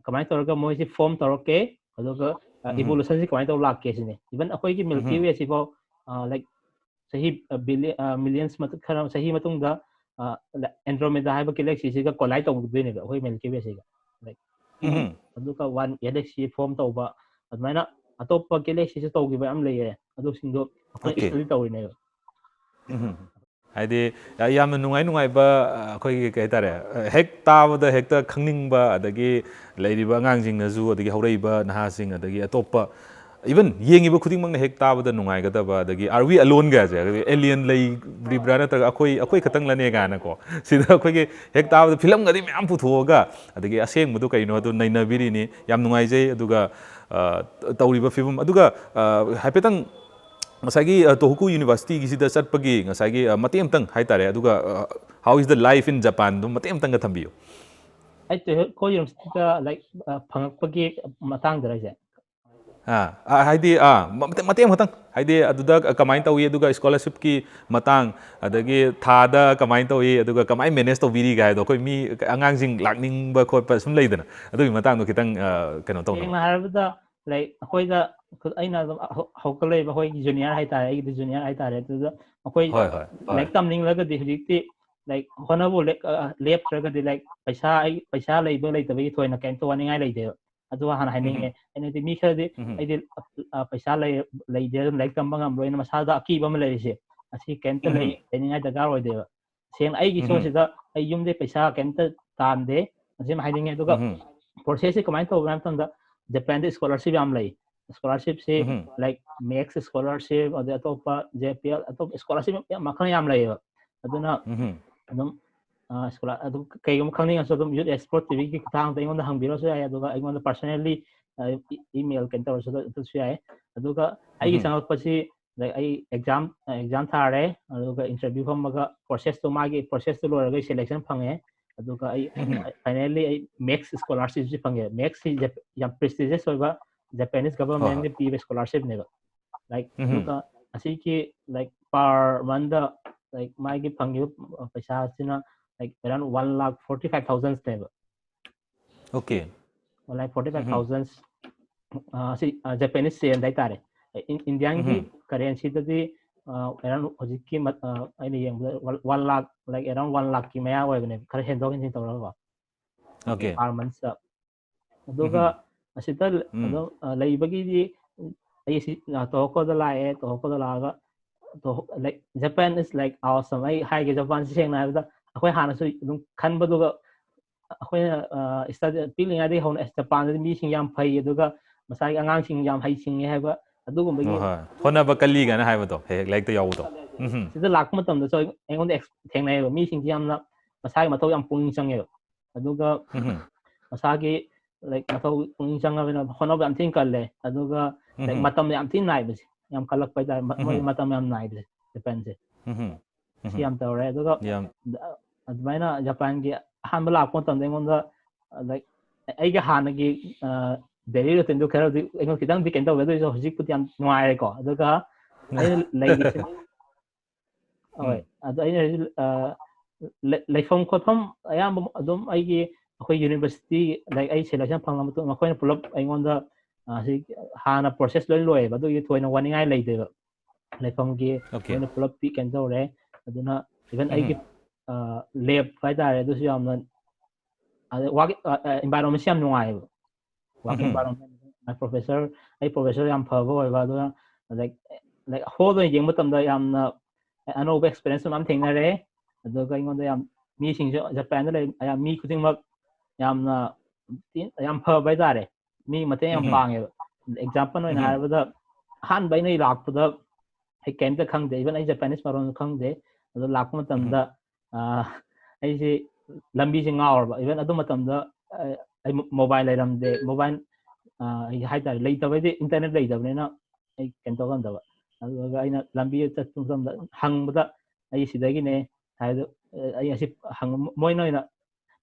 ꯀꯃꯥꯏꯅ ꯇꯧꯔꯒ ꯃꯣꯏꯁꯤ form ꯇꯧꯔꯛꯀꯦ, ꯑꯗꯨꯒ, ꯑ, ꯎꯝ. evolutionꯁꯤ ꯀꯃꯥꯏꯅ ꯇꯧꯔ ꯂꯥꯛꯀꯦ ꯁꯤꯅꯤ꯫ Even ꯑꯩꯈꯣꯏꯒꯤ Milky ꯎꯝ. Wayꯁꯤꯐꯥꯎ, ꯑ, like, ꯆꯍꯤ, ꯑ, billi-, ꯑ, millions ꯃꯇꯨꯡ, ꯈꯔ ꯆꯍꯤ ꯃꯇꯨꯡꯗ, ꯑ, Andromeda ꯍꯥꯏꯕ galaxyꯁꯤꯒ collide ꯇꯧꯗꯣꯏꯅꯦꯕ ꯑꯩꯈꯣꯏ Milky Wayꯁꯤꯒ꯫ Like, ꯎꯝ. ꯑꯗꯨꯒ one galaxy form ꯇꯧꯕ, ꯑꯗꯨꯃꯥꯏꯅ ꯑꯇꯣꯞꯄ galaxyꯁꯨ ꯇꯧꯈꯤꯕ ꯌꯥꯝ ꯂꯩꯌꯦ, ꯑꯗꯨꯁꯤꯡꯗꯣ ꯑꯩꯈꯣꯏ Okay. study ꯇꯧꯔꯤꯅꯦꯕ꯫ ꯎꯝ. ꯍꯥꯏꯗꯤ, ꯌꯥ-, ꯌꯥꯝꯅ ꯅꯨꯡꯉꯥꯏ ꯅꯨꯡꯉꯥꯏꯕ, ꯑ, ꯑꯩꯈꯣꯏꯒꯤ, ꯀꯩ ꯍꯥꯏꯇꯥꯔꯦ, ꯑ, ꯍꯦꯛ ꯇꯥꯕꯗ ꯍꯦꯛꯇ ꯈꯪꯅꯤꯡꯕ, ꯑꯗꯒꯤ ꯂꯩꯔꯤꯕ ꯑꯉꯥꯡꯁꯤꯡꯅꯁꯨ, ꯑꯗꯒꯤ ꯍꯧꯔꯛꯏꯕ ꯅꯍꯥꯁꯤꯡ, ꯑꯗꯒꯤ ꯑꯇꯣꯞꯄ, even ꯌꯦꯡꯉꯤꯕ ꯈꯨꯗꯤꯡꯃꯛꯅ ꯍꯦꯛ ꯇꯥꯕꯗ ꯅꯨꯡꯉꯥꯏꯒꯗꯕ, ꯑꯗꯒꯤ "Are we alone?" ꯒꯥꯏꯁꯦ, ꯑꯗꯒꯤ alien ꯂꯩꯔꯤꯕ꯭ꯔꯥ ꯅꯠꯇ꯭ꯔꯒ ꯑꯩꯈꯣꯏ, ꯑꯩꯈꯣꯏ ꯈꯛꯇꯪ ꯂꯅꯦ ꯀꯥꯏꯅꯀꯣ, ꯁꯤꯗ ꯑꯩꯈꯣꯏꯒꯤ ꯍꯦꯛ ꯇꯥꯕꯗ ꯐꯤꯂꯝꯒꯗꯤ ꯃꯌꯥꯝ ꯄꯨꯊꯣꯛꯑꯒ, ꯑꯗꯒꯤ ꯑꯁꯦꯡꯕꯗꯣ ꯀꯩꯅꯣ ꯑꯗꯨ ꯅꯩꯅꯕꯤꯔꯤꯅꯤ꯫ ꯌꯥꯝ ꯅꯨꯡꯉꯥꯏꯖꯩ꯫ ꯑꯗꯨꯒ, ꯑ, ꯇꯧꯔꯤꯕ ꯐꯤꯕꯝ, ꯑꯗꯨꯒ, ꯑ, ꯍꯥꯏꯐꯦꯠꯇꯪ ꯉꯁꯥꯏꯒꯤ, ꯑ, Tohoku Universityꯒꯤꯁꯤꯗ ꯆꯠꯄꯒꯤ ꯉꯁꯥꯏꯒꯤ, ꯑ, ꯃꯇꯦꯛ ꯑꯃꯇꯪ ꯍꯥꯏꯇꯥꯔꯦ, ꯑꯗꯨꯒ, ꯑ, "How is the life in Japan?" ꯑꯗꯨꯝ ꯃꯇꯦꯛ ꯑꯃꯇꯪꯒ ꯊꯝꯕꯤꯌꯨ꯫ ꯑꯩ Tohoku Universityꯗ, like, ꯑ, ꯐꯪꯉꯛꯄꯒꯤ ꯃꯇꯥꯡꯗꯔ ꯍꯥꯏꯁꯦ? ꯑꯥ, ꯑꯥ, ꯍꯥꯏꯗꯤ, ꯑꯥ, ꯃ-, ꯃꯇꯦꯛ, ꯃꯇꯦꯛ ꯑꯃꯈꯛꯇꯪ, ꯍꯥꯏꯗꯤ, ꯑꯗꯨꯗ ꯀꯃꯥꯏꯅ ꯇꯧꯏ, ꯑꯗꯨꯒ ꯁ꯭ꯀꯣꯂꯔꯁꯤꯞꯀꯤ ꯃꯇꯥꯡ, ꯑꯗꯒꯤ ꯊꯥꯗ ꯀꯃꯥꯏꯅ ꯇꯧꯏ, ꯑꯗꯨꯒ ꯀꯃꯥꯏꯅ ꯃꯦꯅꯦꯖ ꯇꯧꯕꯤꯔꯤꯒ ꯍꯥꯏꯗꯣ, ꯑꯩꯈꯣꯏ ꯃꯤ ꯑꯉꯥꯡꯁꯤꯡ ꯂꯥꯛꯅꯤꯡꯕ ꯈꯣꯠꯄ ꯁꯨꯝ ꯂꯩꯗꯅ, ꯑꯗꯨꯒꯤ ꯃꯇꯥꯡꯗꯣ ꯈꯤꯇꯪ, ꯑ, ꯀꯩꯅꯣ ꯇꯧꯅꯕ꯫ ꯁꯦꯡꯅ ꯍꯥꯏꯔꯕꯗ, ꯂꯥꯏꯛ, ꯑꯩꯈꯣꯏꯗ, ꯑꯩꯅ ꯑꯗꯨꯝ ꯍꯧ-, ꯍꯧꯒꯠꯂꯛꯏꯕ ꯑꯩꯈꯣꯏꯒꯤ ꯖꯨꯅꯤꯌꯔ ꯍꯥꯏꯇꯥꯔꯦ, ꯑꯩꯒꯤꯗꯤ ꯖꯨꯅꯤꯌꯔ ꯍꯥꯏꯇꯥꯔꯦ, ꯑꯗꯨꯗ ꯑꯩꯈꯣꯏ ꯍꯣꯏ, ꯍꯣꯏ, ꯍꯣꯏ꯫ ꯂꯥꯏꯔꯤꯛ ꯇꯝꯅꯤꯡꯂꯒꯗꯤ ꯍꯧꯖꯤꯛꯇꯤ, ꯂꯥꯏꯛ, ꯍꯣꯠꯅꯕ ꯂꯦꯞ-, ꯑ, ꯂꯦꯞꯇ꯭ꯔꯒꯗꯤ, ꯂꯥꯏꯛ, ꯄꯩꯁꯥ, ꯑꯩ, ꯄꯩꯁꯥ ꯂꯩꯕ ꯂꯩꯇꯕꯒꯤ ꯊꯣꯏꯅ ꯀꯩꯝꯇ ꯋꯥꯅꯤꯡꯉꯥꯏ ꯂꯩꯇꯦꯕ꯫ ꯑꯗꯨ ꯍꯥꯟꯅ ꯍꯥꯏꯅꯤꯡꯉꯦ꯫ ꯎꯝꯍꯨꯝ꯫ ꯑꯩꯅꯗꯤ ꯃꯤ ꯈꯔꯗꯤ ꯎꯝꯍꯨꯝ꯫ ꯑꯩꯗꯤ, ꯑ, ꯄꯩꯁꯥ ꯂꯩ-, ꯂꯩꯇꯦ, ꯑꯗꯨꯝ ꯂꯥꯏꯔꯤꯛ ꯇꯝꯕ ꯉꯝꯂꯣꯏꯅ ꯃꯁꯥꯗ ꯑꯀꯤꯕ ꯑꯃ ꯂꯩꯔꯤꯁꯦ, ꯑꯁꯤ ꯀꯩꯝꯇ ꯂꯩ-, ꯎꯝꯍꯨꯝ꯫ ꯂꯩꯅꯤꯡꯉꯥꯏ ꯗꯔꯀꯥꯔ ꯑꯣꯏꯗꯦꯕ꯫ ꯁꯦꯡꯅ ꯑꯩꯒꯤ ꯎꯝꯍꯨꯝ꯫ ꯁꯣꯔꯁꯁꯤꯗ ꯑꯩ ꯌꯨꯝꯗꯩ ꯄꯩꯁꯥ ꯀꯩꯝꯇ ꯇꯥꯟꯗꯦ, ꯑꯁꯤꯃ ꯍꯥꯏꯅꯤꯡꯉꯦ꯫ ꯑꯗꯨꯒ ꯎꯝꯍꯨꯝ꯫ ꯄ꯭ꯔꯣꯁꯦꯁꯁꯤ ꯀꯃꯥꯏꯅ ꯇꯧꯕꯅꯣ ꯍꯥꯏꯕ ꯃꯇꯝꯗ, ꯖꯄꯥꯟꯗ ꯁ꯭ꯀꯣꯂꯔꯁꯤꯞ ꯌꯥꯝ ꯂꯩ꯫ ꯁ꯭ꯀꯣꯂꯔꯁꯤꯞꯁꯤ, ꯎꯝꯍꯨꯝ꯫ ꯂꯥꯏꯛ, ꯃꯦꯛꯁ ꯁ꯭ꯀꯣꯂꯔꯁꯤꯞ, ꯑꯗꯩ ꯑꯇꯣꯞꯄ ꯖꯦ ꯄꯤ ꯑꯦꯜ, ꯑꯇꯣꯞꯄ ꯁ꯭ꯀꯣꯂꯔꯁꯤꯞ ꯌꯥꯝ, ꯃꯈꯜ ꯌꯥꯝ ꯂꯩꯌꯦꯕ꯫ ꯑꯗꯨꯅ ꯎꯝꯍꯨꯝ꯫ ꯑꯗꯨꯝ, ꯑ, ꯁ꯭ꯀꯣꯂꯔ, ꯑꯗꯨꯝ ꯀꯩꯒꯨꯝꯕ ꯈꯪꯅꯤꯡꯉꯁꯨ ꯑꯗꯨꯝ ꯌꯨꯠ ꯑꯦꯛꯁꯄꯣꯔꯠ ꯇꯤ ꯚꯤꯒꯤ ꯈꯨꯠꯊꯥꯡꯗ ꯑꯩꯉꯣꯟꯗ ꯍꯪꯕꯤꯔꯁꯨ ꯌꯥꯏ, ꯑꯗꯨꯒ ꯑꯩꯉꯣꯟꯗ ꯄꯔꯁꯅꯦꯜꯂꯤ, ꯑ, ꯏ-, ꯏꯃꯦꯜ ꯀꯩꯅꯣ ꯇꯧꯔꯁꯨ ꯑꯗꯨ-, ꯑꯗꯨꯁꯨ ꯌꯥꯏ꯫ ꯑꯗꯨꯒ ꯑꯩꯒꯤ ꯎꯝꯍꯨꯝ꯫ ꯆꯪꯉꯛꯄꯁꯤ, ꯂꯥꯏꯛ, ꯑꯩ ꯑꯦꯛꯖꯥꯝ, ꯑꯦꯛꯖꯥꯝ ꯊꯥꯔꯦ, ꯑꯗꯨꯒ ꯏꯟꯇꯔꯚ꯭ꯌꯨ ꯐꯝꯃꯒ ꯄ꯭ꯔꯣꯁꯦꯁꯇꯣ, ꯃꯥꯒꯤ ꯄ꯭ꯔꯣꯁꯦꯁꯇꯣ ꯂꯣꯏꯔꯒ ꯁꯦꯂꯦꯛꯁꯟ ꯐꯪꯉꯦ꯫ ꯑꯗꯨꯒ ꯑꯩ ꯎꯝꯍꯨꯝ꯫ ꯐꯥꯏꯅꯦꯜꯂꯤ ꯑꯩ ꯃꯦꯛꯁ ꯁ꯭ꯀꯣꯂꯥꯔꯁꯤꯞꯁꯤ ꯐꯪꯉꯦ꯫ ꯃꯦꯛꯁꯁꯤ ꯖꯞ-, ꯌꯥꯝ ꯄ꯭ꯔꯦꯁꯇꯤꯖꯤꯌꯁ ꯑꯣꯏꯕ ꯖꯄꯥꯅꯤꯁ ꯍꯣꯏ, ꯍꯣꯏ꯫ ꯒꯚꯔꯟꯃꯦꯟꯠꯅ ꯄꯤꯕ ꯁ꯭ꯀꯣꯂꯥꯔꯁꯤꯞꯅꯦꯕ꯫ ꯂꯥꯏꯛ, ꯎꯝꯍꯨꯝ꯫ ꯑꯗꯨꯒ ꯑꯁꯤꯒꯤ, ꯂꯥꯏꯛ, ꯄꯔ ꯃꯟꯗ, ꯂꯥꯏꯛ, ꯃꯥꯒꯤ ꯐꯪꯉꯤꯕ ꯄꯩꯁꯥꯁꯤꯅ, like, around one lakh forty five thousandꯅꯦꯕ꯫ Okay. One lakh forty five thousand, ꯎꯝꯍꯨꯝ꯫ ꯑ, ꯁꯤ, ꯑ, ꯖꯄꯥꯅꯤꯁ ꯌꯦꯟ ꯍꯥꯏꯇꯥꯔꯦ꯫ ꯏꯟ-, ꯏꯟꯗꯤꯌꯥꯟꯒꯤ ꯎꯝꯍꯨꯝ꯫ ꯀꯔꯦꯟꯁꯤꯗꯗꯤ, ꯑ, around ꯍꯧꯖꯤꯛꯀꯤ ꯃꯠ-, ꯑ, ꯑꯩꯅ ꯌꯦꯡꯕꯗ one, one lakh, like, around one lakhꯀꯤ ꯃꯌꯥ ꯑꯣꯏꯕꯅꯦ, ꯈꯔ ꯍꯦꯟꯗꯣꯛ ꯍꯦꯟꯖꯤꯟ ꯇꯧꯔꯒꯀꯣ꯫ ꯑꯣꯀꯦ꯫ Per monthꯁꯇ꯫ ꯑꯗꯨꯒ ꯎꯝꯍꯨꯝ꯫ ꯑꯁꯤꯗ ꯎꯝ꯫ ꯑꯗꯨꯝ, ꯑ, ꯂꯩꯕꯒꯤꯗꯤ ꯑꯩ ꯁꯤ, ꯑ, ꯇꯣꯍꯣꯀꯣꯗ ꯂꯥꯛꯑꯦ, ꯇꯣꯍꯣꯀꯣꯗ ꯂꯥꯛꯑꯒ, ꯇꯣꯍꯣ-, like, Japan is like awesome꯫ ꯑꯩ ꯍꯥꯏꯒꯦ, ꯖꯄꯥꯟꯁꯤ ꯁꯦꯡꯅ ꯍꯥꯏꯔꯕꯗ ꯑꯩꯈꯣꯏ ꯍꯥꯟꯅꯁꯨ ꯑꯗꯨꯝ ꯈꯟꯕꯗꯨꯒ ꯑꯩꯈꯣꯏꯅ, ꯑ, study ꯄꯤꯛꯂꯤꯉꯩꯗꯒꯤ ꯍꯧꯅ ꯑꯁ ꯖꯄꯥꯟꯗꯗꯤ ꯃꯤꯁꯤꯡ ꯌꯥꯝ ꯐꯩ, ꯑꯗꯨꯒ ꯃꯁꯥꯒꯤ ꯑꯉꯥꯡꯁꯤꯡ ꯌꯥꯝ ꯍꯩꯁꯤꯡꯉꯦ ꯍꯥꯏꯕ ꯑꯗꯨꯒꯨꯝꯕꯒꯤ ꯍꯣꯏ, ꯍꯣꯏ꯫ ꯍꯣꯠꯅꯕ ꯀꯜꯂꯤ ꯀꯥꯏꯅ ꯍꯥꯏꯕꯗꯣ, ꯍꯦꯛ ꯍꯦꯛ ꯂꯥꯏꯔꯤꯛꯇ ꯌꯥꯎꯕꯗꯣ꯫ ꯎꯝꯍꯨꯝ꯫ ꯁꯤꯗ ꯂꯥꯛꯄ ꯃꯇꯝꯗꯁꯨ ꯑꯩ-, ꯑꯩꯉꯣꯟꯗ ꯑꯦꯛꯁ-, ꯊꯦꯡꯅꯩꯌꯦꯕ꯫ ꯃꯤꯁꯤꯡꯁꯤ ꯌꯥꯝꯅ ꯃꯁꯥꯒꯤ ꯃꯊꯧ ꯌꯥꯝ ꯄꯨꯛꯅꯤꯡ ꯆꯪꯉꯦꯕ꯫ ꯑꯗꯨꯒ ꯎꯝꯍꯨꯝ꯫ ꯃꯁꯥꯒꯤ, like, ꯃꯊꯧ ꯄꯨꯛꯅꯤꯡ ꯆꯪꯉꯕꯅꯤꯅ ꯍꯣꯠꯅꯕ ꯌꯥꯝ ꯊꯤꯅ ꯀꯜꯂꯦ꯫ ꯑꯗꯨꯒ, like, ꯎꯝꯍꯨꯝ꯫ ꯃꯇꯝ ꯌꯥꯝ ꯊꯤꯅ ꯅꯥꯏꯕꯁꯦ, ꯌꯥꯝ ꯀꯜꯂꯛꯄ ꯍꯥꯏꯇꯥꯔꯦ꯫ ꯃ-, ꯃꯣꯏ ꯎꯝꯍꯨꯝ꯫ ꯃꯇꯝ ꯌꯥꯝ ꯅꯥꯏꯕꯁꯦ, ꯖꯄꯥꯟꯁꯦ꯫ ꯎꯝꯍꯨꯝ꯫ ꯁꯤ ꯎꯝꯍꯨꯝ꯫ ꯌꯥꯝ ꯇꯧꯔꯦ꯫ ꯑꯗꯨꯒ ꯌꯥꯝ ꯑ-, ꯑꯗꯨꯃꯥꯏꯅ ꯖꯄꯥꯟꯒꯤ ꯑꯍꯥꯟꯕ ꯂꯥꯛꯄ ꯃꯇꯝꯗ ꯑꯩꯉꯣꯟꯗ, like, ꯑꯩꯒꯤ ꯍꯥꯟꯅꯒꯤ, ꯑ, daily routineꯗꯨ ꯈꯔꯗꯤ ꯑꯩꯉꯣꯟꯗ ꯈꯤꯇꯪꯗꯤ ꯀꯩꯅꯣ ꯇꯧꯋꯦ, ꯑꯗꯨ ꯑꯣꯏꯔꯁꯨ ꯍꯧꯖꯤꯛꯄꯨꯗꯤ ꯌꯥꯝ ꯅꯨꯡꯉꯥꯏꯔꯦꯀꯣ꯫ ꯑꯗꯨꯒ ꯑꯩꯅ ꯂꯩꯔꯤꯁꯦ, ꯍꯣꯏ, ꯑꯗꯣ ꯑꯩꯅ ꯍꯧꯖꯤꯛ, ꯑ, ꯂꯩ-, ꯂꯩꯐꯝ ꯈꯣꯠꯐꯝ ꯑꯌꯥꯝꯕ ꯑꯗꯨꯝ ꯑꯩꯒꯤ, ꯑꯩꯈꯣꯏ university, like, ꯑꯩ selection ꯐꯪꯉ ꯃꯇꯨꯡ ꯃꯈꯣꯏꯅ ꯄꯨꯂꯞ ꯑꯩꯉꯣꯟꯗ, ꯑ, ꯁꯤ ꯍꯥꯟꯅ process ꯂꯣꯏ ꯂꯣꯏꯌꯦꯕ, ꯑꯗꯨꯒꯤ ꯊꯣꯏꯅ ꯋꯥꯅꯤꯡꯉꯥꯏ ꯂꯩꯇꯦꯕ꯫ ꯂꯩꯐꯝꯒꯤ Okay. ꯃꯣꯏꯅ ꯄꯨꯂꯞ ꯄꯤ-, ꯀꯩꯅꯣ ꯇꯧꯔꯦ꯫ ꯑꯗꯨꯅ even ꯑꯩꯒꯤ, ꯎꯝ꯫ ꯑ, lab ꯍꯥꯏꯇꯥꯔꯦ, ꯑꯗꯨꯁꯨ ꯌꯥꯝꯅ, ꯑꯗ work, ꯑ, ꯑ, environmentꯁꯨ ꯌꯥꯝ ꯅꯨꯡꯉꯥꯏꯌꯦꯕ꯫ Work um. Environment, my professor, ꯑꯩ professor ꯌꯥꯝ ꯐꯕ ꯑꯣꯏꯕ, ꯑꯗꯨꯒ, like, like, hall ꯑꯣꯏꯅ ꯌꯦꯡꯕ ꯃꯇꯝꯗ ꯌꯥꯝꯅ ꯑꯅꯧꯕ experience ꯃꯌꯥꯝ ꯊꯦꯡꯅꯔꯦ꯫ ꯑꯗꯨꯒ ꯑꯩꯉꯣꯟꯗ ꯌꯥꯝ, ꯃꯤꯁꯤꯡꯁꯨ ꯖꯄꯥꯟꯗ ꯂꯩ, ꯌꯥꯝ, ꯃꯤ ꯈꯨꯗꯤꯡꯃꯛ ꯌꯥꯝꯅ ꯌꯥꯝ ꯐꯕ ꯍꯥꯏꯇꯥꯔꯦ꯫ ꯃꯤ ꯃꯇꯦꯡ ꯌꯥꯝ ꯎꯝ꯫ ꯄꯥꯡꯉꯦꯕ꯫ Example ꯑꯣꯏꯅ ꯎꯝ꯫ ꯍꯥꯏꯔꯕꯗ, ꯑꯍꯥꯟꯕ ꯑꯩꯅ ꯂꯥꯛꯄꯗ ꯑꯩ ꯀꯩꯝꯇ ꯈꯪꯗꯦ, even ꯑꯩ Japanese ꯃꯔꯣꯟꯁꯨ ꯈꯪꯗꯦ꯫ ꯑꯗꯣ ꯂꯥꯛꯄ ꯎꯝ꯫ ꯃꯇꯝꯗ, ꯑ, ꯑꯩꯁꯦ ꯂꯝꯕꯤꯁꯦ ꯉꯥꯎꯔꯕ꯫ Even ꯑꯗꯨ ꯃꯇꯝꯗ, ꯑ, ꯑꯩ mo-, mobile ꯂꯩꯔꯝꯗꯦ, mobile, ꯑ, ꯑꯩ ꯍꯥꯏꯇꯥꯔꯦ, ꯂꯩꯇꯕꯩꯗꯤ, internet ꯂꯩꯇꯕꯅꯤꯅ ꯑꯩ ꯀꯩꯅꯣ ꯇꯧ ꯉꯝꯗꯕ꯫ ꯑꯗꯨꯒ ꯑꯩꯅ ꯂꯝꯕꯤ ꯆꯠꯄ ꯃꯇꯝꯗ ꯍꯪꯕꯗ, "ꯑꯩ ꯁꯤꯗꯒꯤꯅꯦ" ꯍꯥꯏꯗꯣ, ꯑ, ꯑꯩ ꯑꯁꯤ ꯍꯪ-, ꯃꯣꯏꯅ ꯑꯣꯏꯅ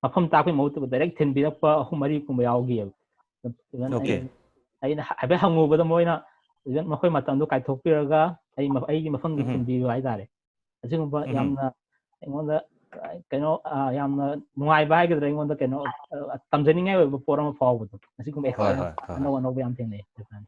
ꯃꯐꯝ ꯇꯥꯛꯄꯒꯤ ꯃꯍꯨꯠꯇ direct ꯊꯤꯟꯕꯤꯔꯛꯄ ꯑꯍꯨꯝ ꯃꯔꯤꯒꯨꯝꯕ ꯌꯥꯎꯈꯤꯑꯕ꯫ Even Okay. ꯑꯩꯅ, ꯑꯩꯅ ꯍꯥꯏꯐꯦꯠ ꯍꯪꯉꯨꯕꯗ ꯃꯣꯏꯅ even ꯃꯈꯣꯏ ꯃꯇꯝꯗꯣ ꯀꯥꯏꯊꯣꯛꯄꯤꯔꯒ ꯑꯩ ꯃ-, ꯑꯩꯒꯤ ꯃꯐꯝꯗ ꯎꯝ꯫ ꯊꯤꯟꯕꯤꯕ ꯍꯥꯏꯇꯥꯔꯦ꯫ ꯑꯁꯤꯒꯨꯝꯕ ꯎꯝ꯫ ꯌꯥꯝꯅ ꯑꯩꯉꯣꯟꯗ, ꯑ, ꯀꯩꯅꯣ, ꯑ, ꯌꯥꯝꯅ ꯅꯨꯡꯉꯥꯏꯕ ꯍꯥꯏꯒꯗ꯭ꯔꯥ, ꯑꯩꯉꯣꯟꯗ ꯀꯩꯅꯣ, ꯑ, ꯇꯝꯖꯅꯤꯡꯉꯥꯏ ꯑꯣꯏꯕ ꯄꯣꯠ ꯑꯃ ꯐꯥꯎꯕꯗꯣ, ꯑꯁꯤꯒꯨꯝꯕ ꯍꯣꯏ, experience ꯍꯣꯏ, ꯍꯣꯏ, ꯍꯣꯏ꯫ ꯑꯅꯧ ꯑꯅꯧꯕ ꯌꯥꯝ ꯊꯦꯡꯅꯩ ꯖꯄꯥꯟ꯫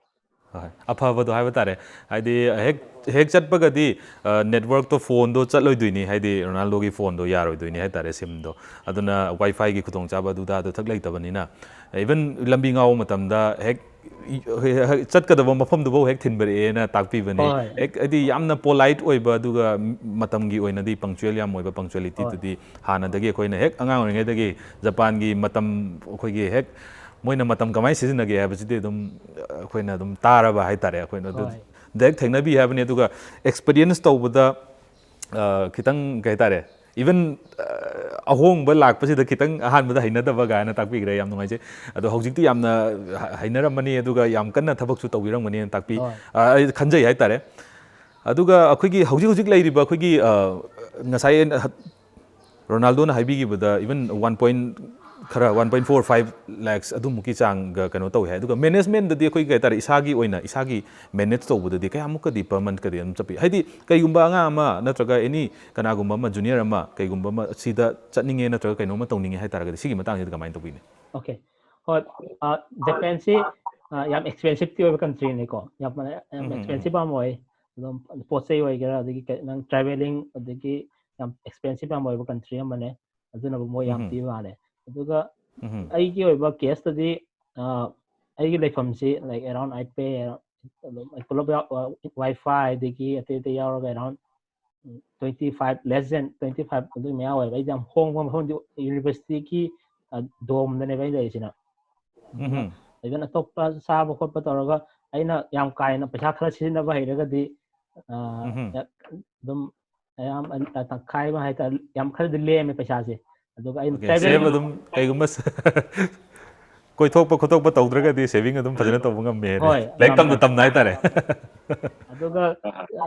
ꯍꯣꯏ, ꯑꯐꯕꯗꯣ ꯍꯥꯏꯕ ꯇꯥꯔꯦ꯫ ꯍꯥꯏꯗꯤ ꯍꯦꯛ, ꯍꯦꯛ ꯆꯠꯄꯒꯗꯤ, ꯑ, networkꯇꯣ, phoneꯗꯣ ꯆꯠꯂꯣꯏꯗꯣꯏꯅꯤ, ꯍꯥꯏꯗꯤ Ronaldoꯒꯤ phoneꯗꯣ ꯌꯥꯔꯣꯏꯗꯣꯏꯅꯤ ꯍꯥꯏꯇꯥꯔꯦ, SIMꯗꯣ꯫ ꯑꯗꯨꯅ Wi-Fiꯒꯤ ꯈꯨꯗꯣꯡꯆꯥꯕ ꯑꯗꯨꯗ ꯑꯗꯨ ꯊꯛ ꯂꯩꯇꯕꯅꯤꯅ, even ꯂꯝꯕꯤ ꯉꯥꯎꯕ ꯃꯇꯝꯗ ꯍꯦꯛ, ꯍꯦꯛ ꯆꯠꯀꯗꯕ ꯃꯐꯝꯗꯨꯐꯥꯎ ꯍꯦꯛ ꯊꯤꯟꯕꯤꯔꯛꯑꯦꯅ ꯇꯥꯛꯄꯤꯕꯅꯤ꯫ ꯍꯣꯏ꯫ ꯍꯦꯛ, ꯍꯥꯏꯗꯤ ꯌꯥꯝꯅ polite ꯑꯣꯏꯕ, ꯑꯗꯨꯒ ꯃꯇꯝꯒꯤ ꯑꯣꯏꯅꯗꯤ punctual ꯌꯥꯝ ꯑꯣꯏꯕ, ꯍꯣꯏ꯫ Punctualityꯗꯨꯗꯤ ꯍꯥꯟꯅꯗꯒꯤ ꯑꯩꯈꯣꯏꯅ ꯍꯦꯛ ꯑꯉꯥꯡ ꯑꯣꯏꯔꯤꯉꯩꯗꯒꯤ ꯖꯄꯥꯟꯒꯤ ꯃꯇꯝ, ꯑꯩꯈꯣꯏꯒꯤ ꯍꯦꯛ ꯃꯣꯏꯅ ꯃꯇꯝ ꯀꯃꯥꯏꯅ ꯁꯤꯖꯤꯟꯅꯒꯦ ꯍꯥꯏꯕꯁꯤꯗꯤ ꯑꯗꯨꯝ ꯑꯩꯈꯣꯏꯅ ꯑꯗꯨꯝ ꯇꯥꯔꯕ ꯍꯥꯏꯇꯥꯔꯦ꯫ ꯑꯩꯈꯣꯏꯅ ꯑꯗꯨ ꯍꯣꯏ꯫ Direct ꯊꯦꯡꯅꯕꯤ ꯍꯥꯏꯕꯅꯤ꯫ ꯑꯗꯨꯒ experience ꯇꯧꯕꯗ, ꯑ, ꯈꯤꯇꯪ, ꯀꯩ ꯍꯥꯏꯇꯥꯔꯦ, even, ꯑ, ꯑꯍꯣꯡꯕ ꯂꯥꯛꯄꯁꯤꯗ ꯈꯤꯇꯪ ꯑꯍꯥꯟꯕꯗ ꯍꯩꯅꯗꯕ ꯀꯥꯏꯅ ꯇꯥꯛꯄꯤꯈ꯭ꯔꯦ, ꯌꯥꯝ ꯅꯨꯡꯉꯥꯏꯖꯩ꯫ ꯑꯗꯣ ꯍꯧꯖꯤꯛꯇꯤ ꯌꯥꯝꯅ ꯍ-, ꯍꯩꯅꯔꯝꯃꯅꯤ, ꯑꯗꯨꯒ ꯌꯥꯝ ꯀꯟꯅ ꯊꯕꯛꯁꯨ ꯇꯧꯕꯤꯔꯝꯒꯅꯤꯅ ꯇꯥꯛꯄꯤ-, ꯍꯣꯏ꯫ ꯑ, ꯑꯩ ꯈꯟꯖꯩ ꯍꯥꯏꯇꯥꯔꯦ꯫ ꯑꯗꯨꯒ ꯑꯩꯈꯣꯏꯒꯤ ꯍꯧꯖꯤꯛ ꯍꯧꯖꯤꯛ ꯂꯩꯔꯤꯕ ꯑꯩꯈꯣꯏꯒꯤ, ꯑ, ꯉꯁꯥꯏ ꯑꯩꯅ ꯍ-, Ronaldoꯅ ꯍꯥꯏꯕꯤꯈꯤꯕꯗ, even one point ꯈꯔ one point four five lakhs ꯑꯗꯨꯃꯨꯛꯀꯤ ꯆꯥꯡꯒ ꯀꯩꯅꯣ ꯇꯧꯋꯤ ꯍꯥꯏ꯫ ꯑꯗꯨꯒ ꯃꯦꯅꯦꯖꯃꯦꯟꯗꯗꯤ ꯑꯩꯈꯣꯏ ꯀꯩ ꯍꯥꯏꯇꯥꯔꯦ, ꯏꯁꯥꯒꯤ ꯑꯣꯏꯅ ꯏꯁꯥꯒꯤ ꯃꯦꯅꯦꯖ ꯇꯧꯕꯗꯗꯤ ꯀꯌꯥꯃꯨꯛꯀꯗꯤ per monthꯀꯗꯤ ꯑꯗꯨꯝ ꯆꯠꯄꯤ? ꯍꯥꯏꯗꯤ ꯀꯩꯒꯨꯝꯕ ꯑꯉꯥꯡ ꯑꯃ ꯅꯠꯇ꯭ꯔꯒ ꯑꯦꯅꯤ ꯀꯅꯥꯒꯨꯝꯕ ꯑꯃ, ꯖꯨꯅꯤꯌꯔ ꯑꯃ ꯀꯩꯒꯨꯝꯕ ꯑꯃ ꯁꯤꯗ ꯆꯠꯅꯤꯡꯉꯦ ꯅꯠꯇ꯭ꯔꯒ ꯀꯩꯅꯣꯝꯃ ꯇꯧꯅꯤꯡꯉꯦ ꯍꯥꯏꯇꯥꯔꯒꯗꯤ ꯁꯤꯒꯤ ꯃꯇꯥꯡꯁꯤꯗ ꯀꯃꯥꯏꯅ ꯇꯧꯕꯤꯅꯤ? Okay. ꯍꯣꯏ, ꯖꯄꯥꯟꯁꯤ ꯌꯥꯝ ꯑꯦꯛꯁꯄꯦꯟꯁꯤꯞꯇꯤ ꯑꯣꯏꯕ ꯀꯟꯇ꯭ꯔꯤꯅꯤꯀꯣ, ꯌꯥꯝ ꯌꯥꯝ ꯎꯝ, ꯎꯝ, ꯑꯦꯛꯁꯄꯦꯟꯁꯤꯞ ꯌꯥꯝ ꯑꯣꯏ꯫ ꯑꯗꯨꯝ ꯄꯣꯠ ꯆꯩ ꯑꯣꯏꯒꯦꯔꯥ, ꯑꯗꯒꯤ ꯀꯩ- ꯅꯪ ꯇ꯭ꯔꯥꯚꯦꯂꯤꯡ, ꯑꯗꯒꯤ ꯌꯥꯝ ꯑꯦꯛꯁꯄꯦꯟꯁꯤꯞ ꯌꯥꯝ ꯑꯣꯏꯕ ꯀꯟꯇ꯭ꯔꯤ ꯑꯃꯅꯦ꯫ ꯑꯗꯨꯅꯕꯨ ꯃꯣꯏ ꯌꯥꯝ ꯎꯝ, ꯄꯤꯕ ꯃꯥꯜꯂꯦ꯫ ꯑꯗꯨꯒ ꯎꯝ, ꯑꯩꯒꯤ ꯑꯣꯏꯕ ꯀꯦꯁꯇꯗꯤ ꯑꯩꯒꯤ ꯂꯩꯐꯝꯁꯤ, like, around I pay ꯑꯗꯨꯝ ꯑꯩ ꯄꯨꯂꯞ ꯌꯥꯎ- ꯋꯥꯏ ꯐꯥꯏ ꯑꯗꯒꯤ ꯑꯇꯩ ꯑꯇꯩ ꯌꯥꯎꯔꯒ around twenty five, less than twenty five ꯑꯗꯨꯒꯤ ꯃꯌꯥ ꯑꯣꯏꯕ꯫ ꯑꯩꯗꯤ ꯌꯥꯝ ꯍꯣꯡꯕ ꯃꯐꯝꯗꯤ, ꯌꯨꯅꯤꯚꯔꯁꯤꯇꯤꯒꯤ ꯗꯣꯝꯗꯅꯦꯕ ꯑꯩ ꯂꯩꯔꯤꯁꯤꯅ꯫ ꯑꯗꯨꯅ ꯎꯝ, even ꯑꯇꯣꯞꯄ ꯆꯥꯕ ꯈꯣꯠꯄ ꯇꯧꯔꯒ ꯑꯩꯅ ꯌꯥꯝ ꯀꯥ ꯍꯦꯟꯅ ꯄꯩꯁꯥ ꯈꯔ ꯁꯤꯖꯤꯟꯅꯕ ꯍꯩꯔꯒꯗꯤ, ꯑ, ꯎꯝ, ꯑꯗꯨꯝ ꯑꯌꯥꯝꯕ ꯇꯪꯈꯥꯏ ꯑꯃ ꯍꯥꯏꯇꯥꯔꯦ, ꯌꯥꯝ ꯈꯔꯗꯤ ꯂꯦꯝꯃꯦ ꯄꯩꯁꯥꯁꯦ꯫ ꯑꯗꯨꯒ ꯑꯩꯅ okay, ꯇ꯭ꯔꯥꯚꯦꯂꯤꯡ ꯁꯦꯞ ꯑꯗꯨꯝ ꯀꯩꯒꯨꯝꯕ ꯀꯣꯏꯊꯣꯛꯄ ꯈꯣꯠꯇꯣꯛꯄ ꯇꯧꯗ꯭ꯔꯒꯗꯤ ꯁꯦꯚꯤꯡ ꯑꯗꯨꯝ ꯐꯖꯅ ꯇꯧꯕ ꯉꯝꯃꯦ ꯍꯥꯏꯗꯤ꯫ ꯍꯣꯏ, ꯂꯥꯏꯔꯤꯛ ꯇꯝꯅ ꯉꯝꯃꯦ꯫ ꯇꯝꯅ ꯍꯥꯏꯇꯥꯔꯦ꯫ ꯑꯗꯨꯒ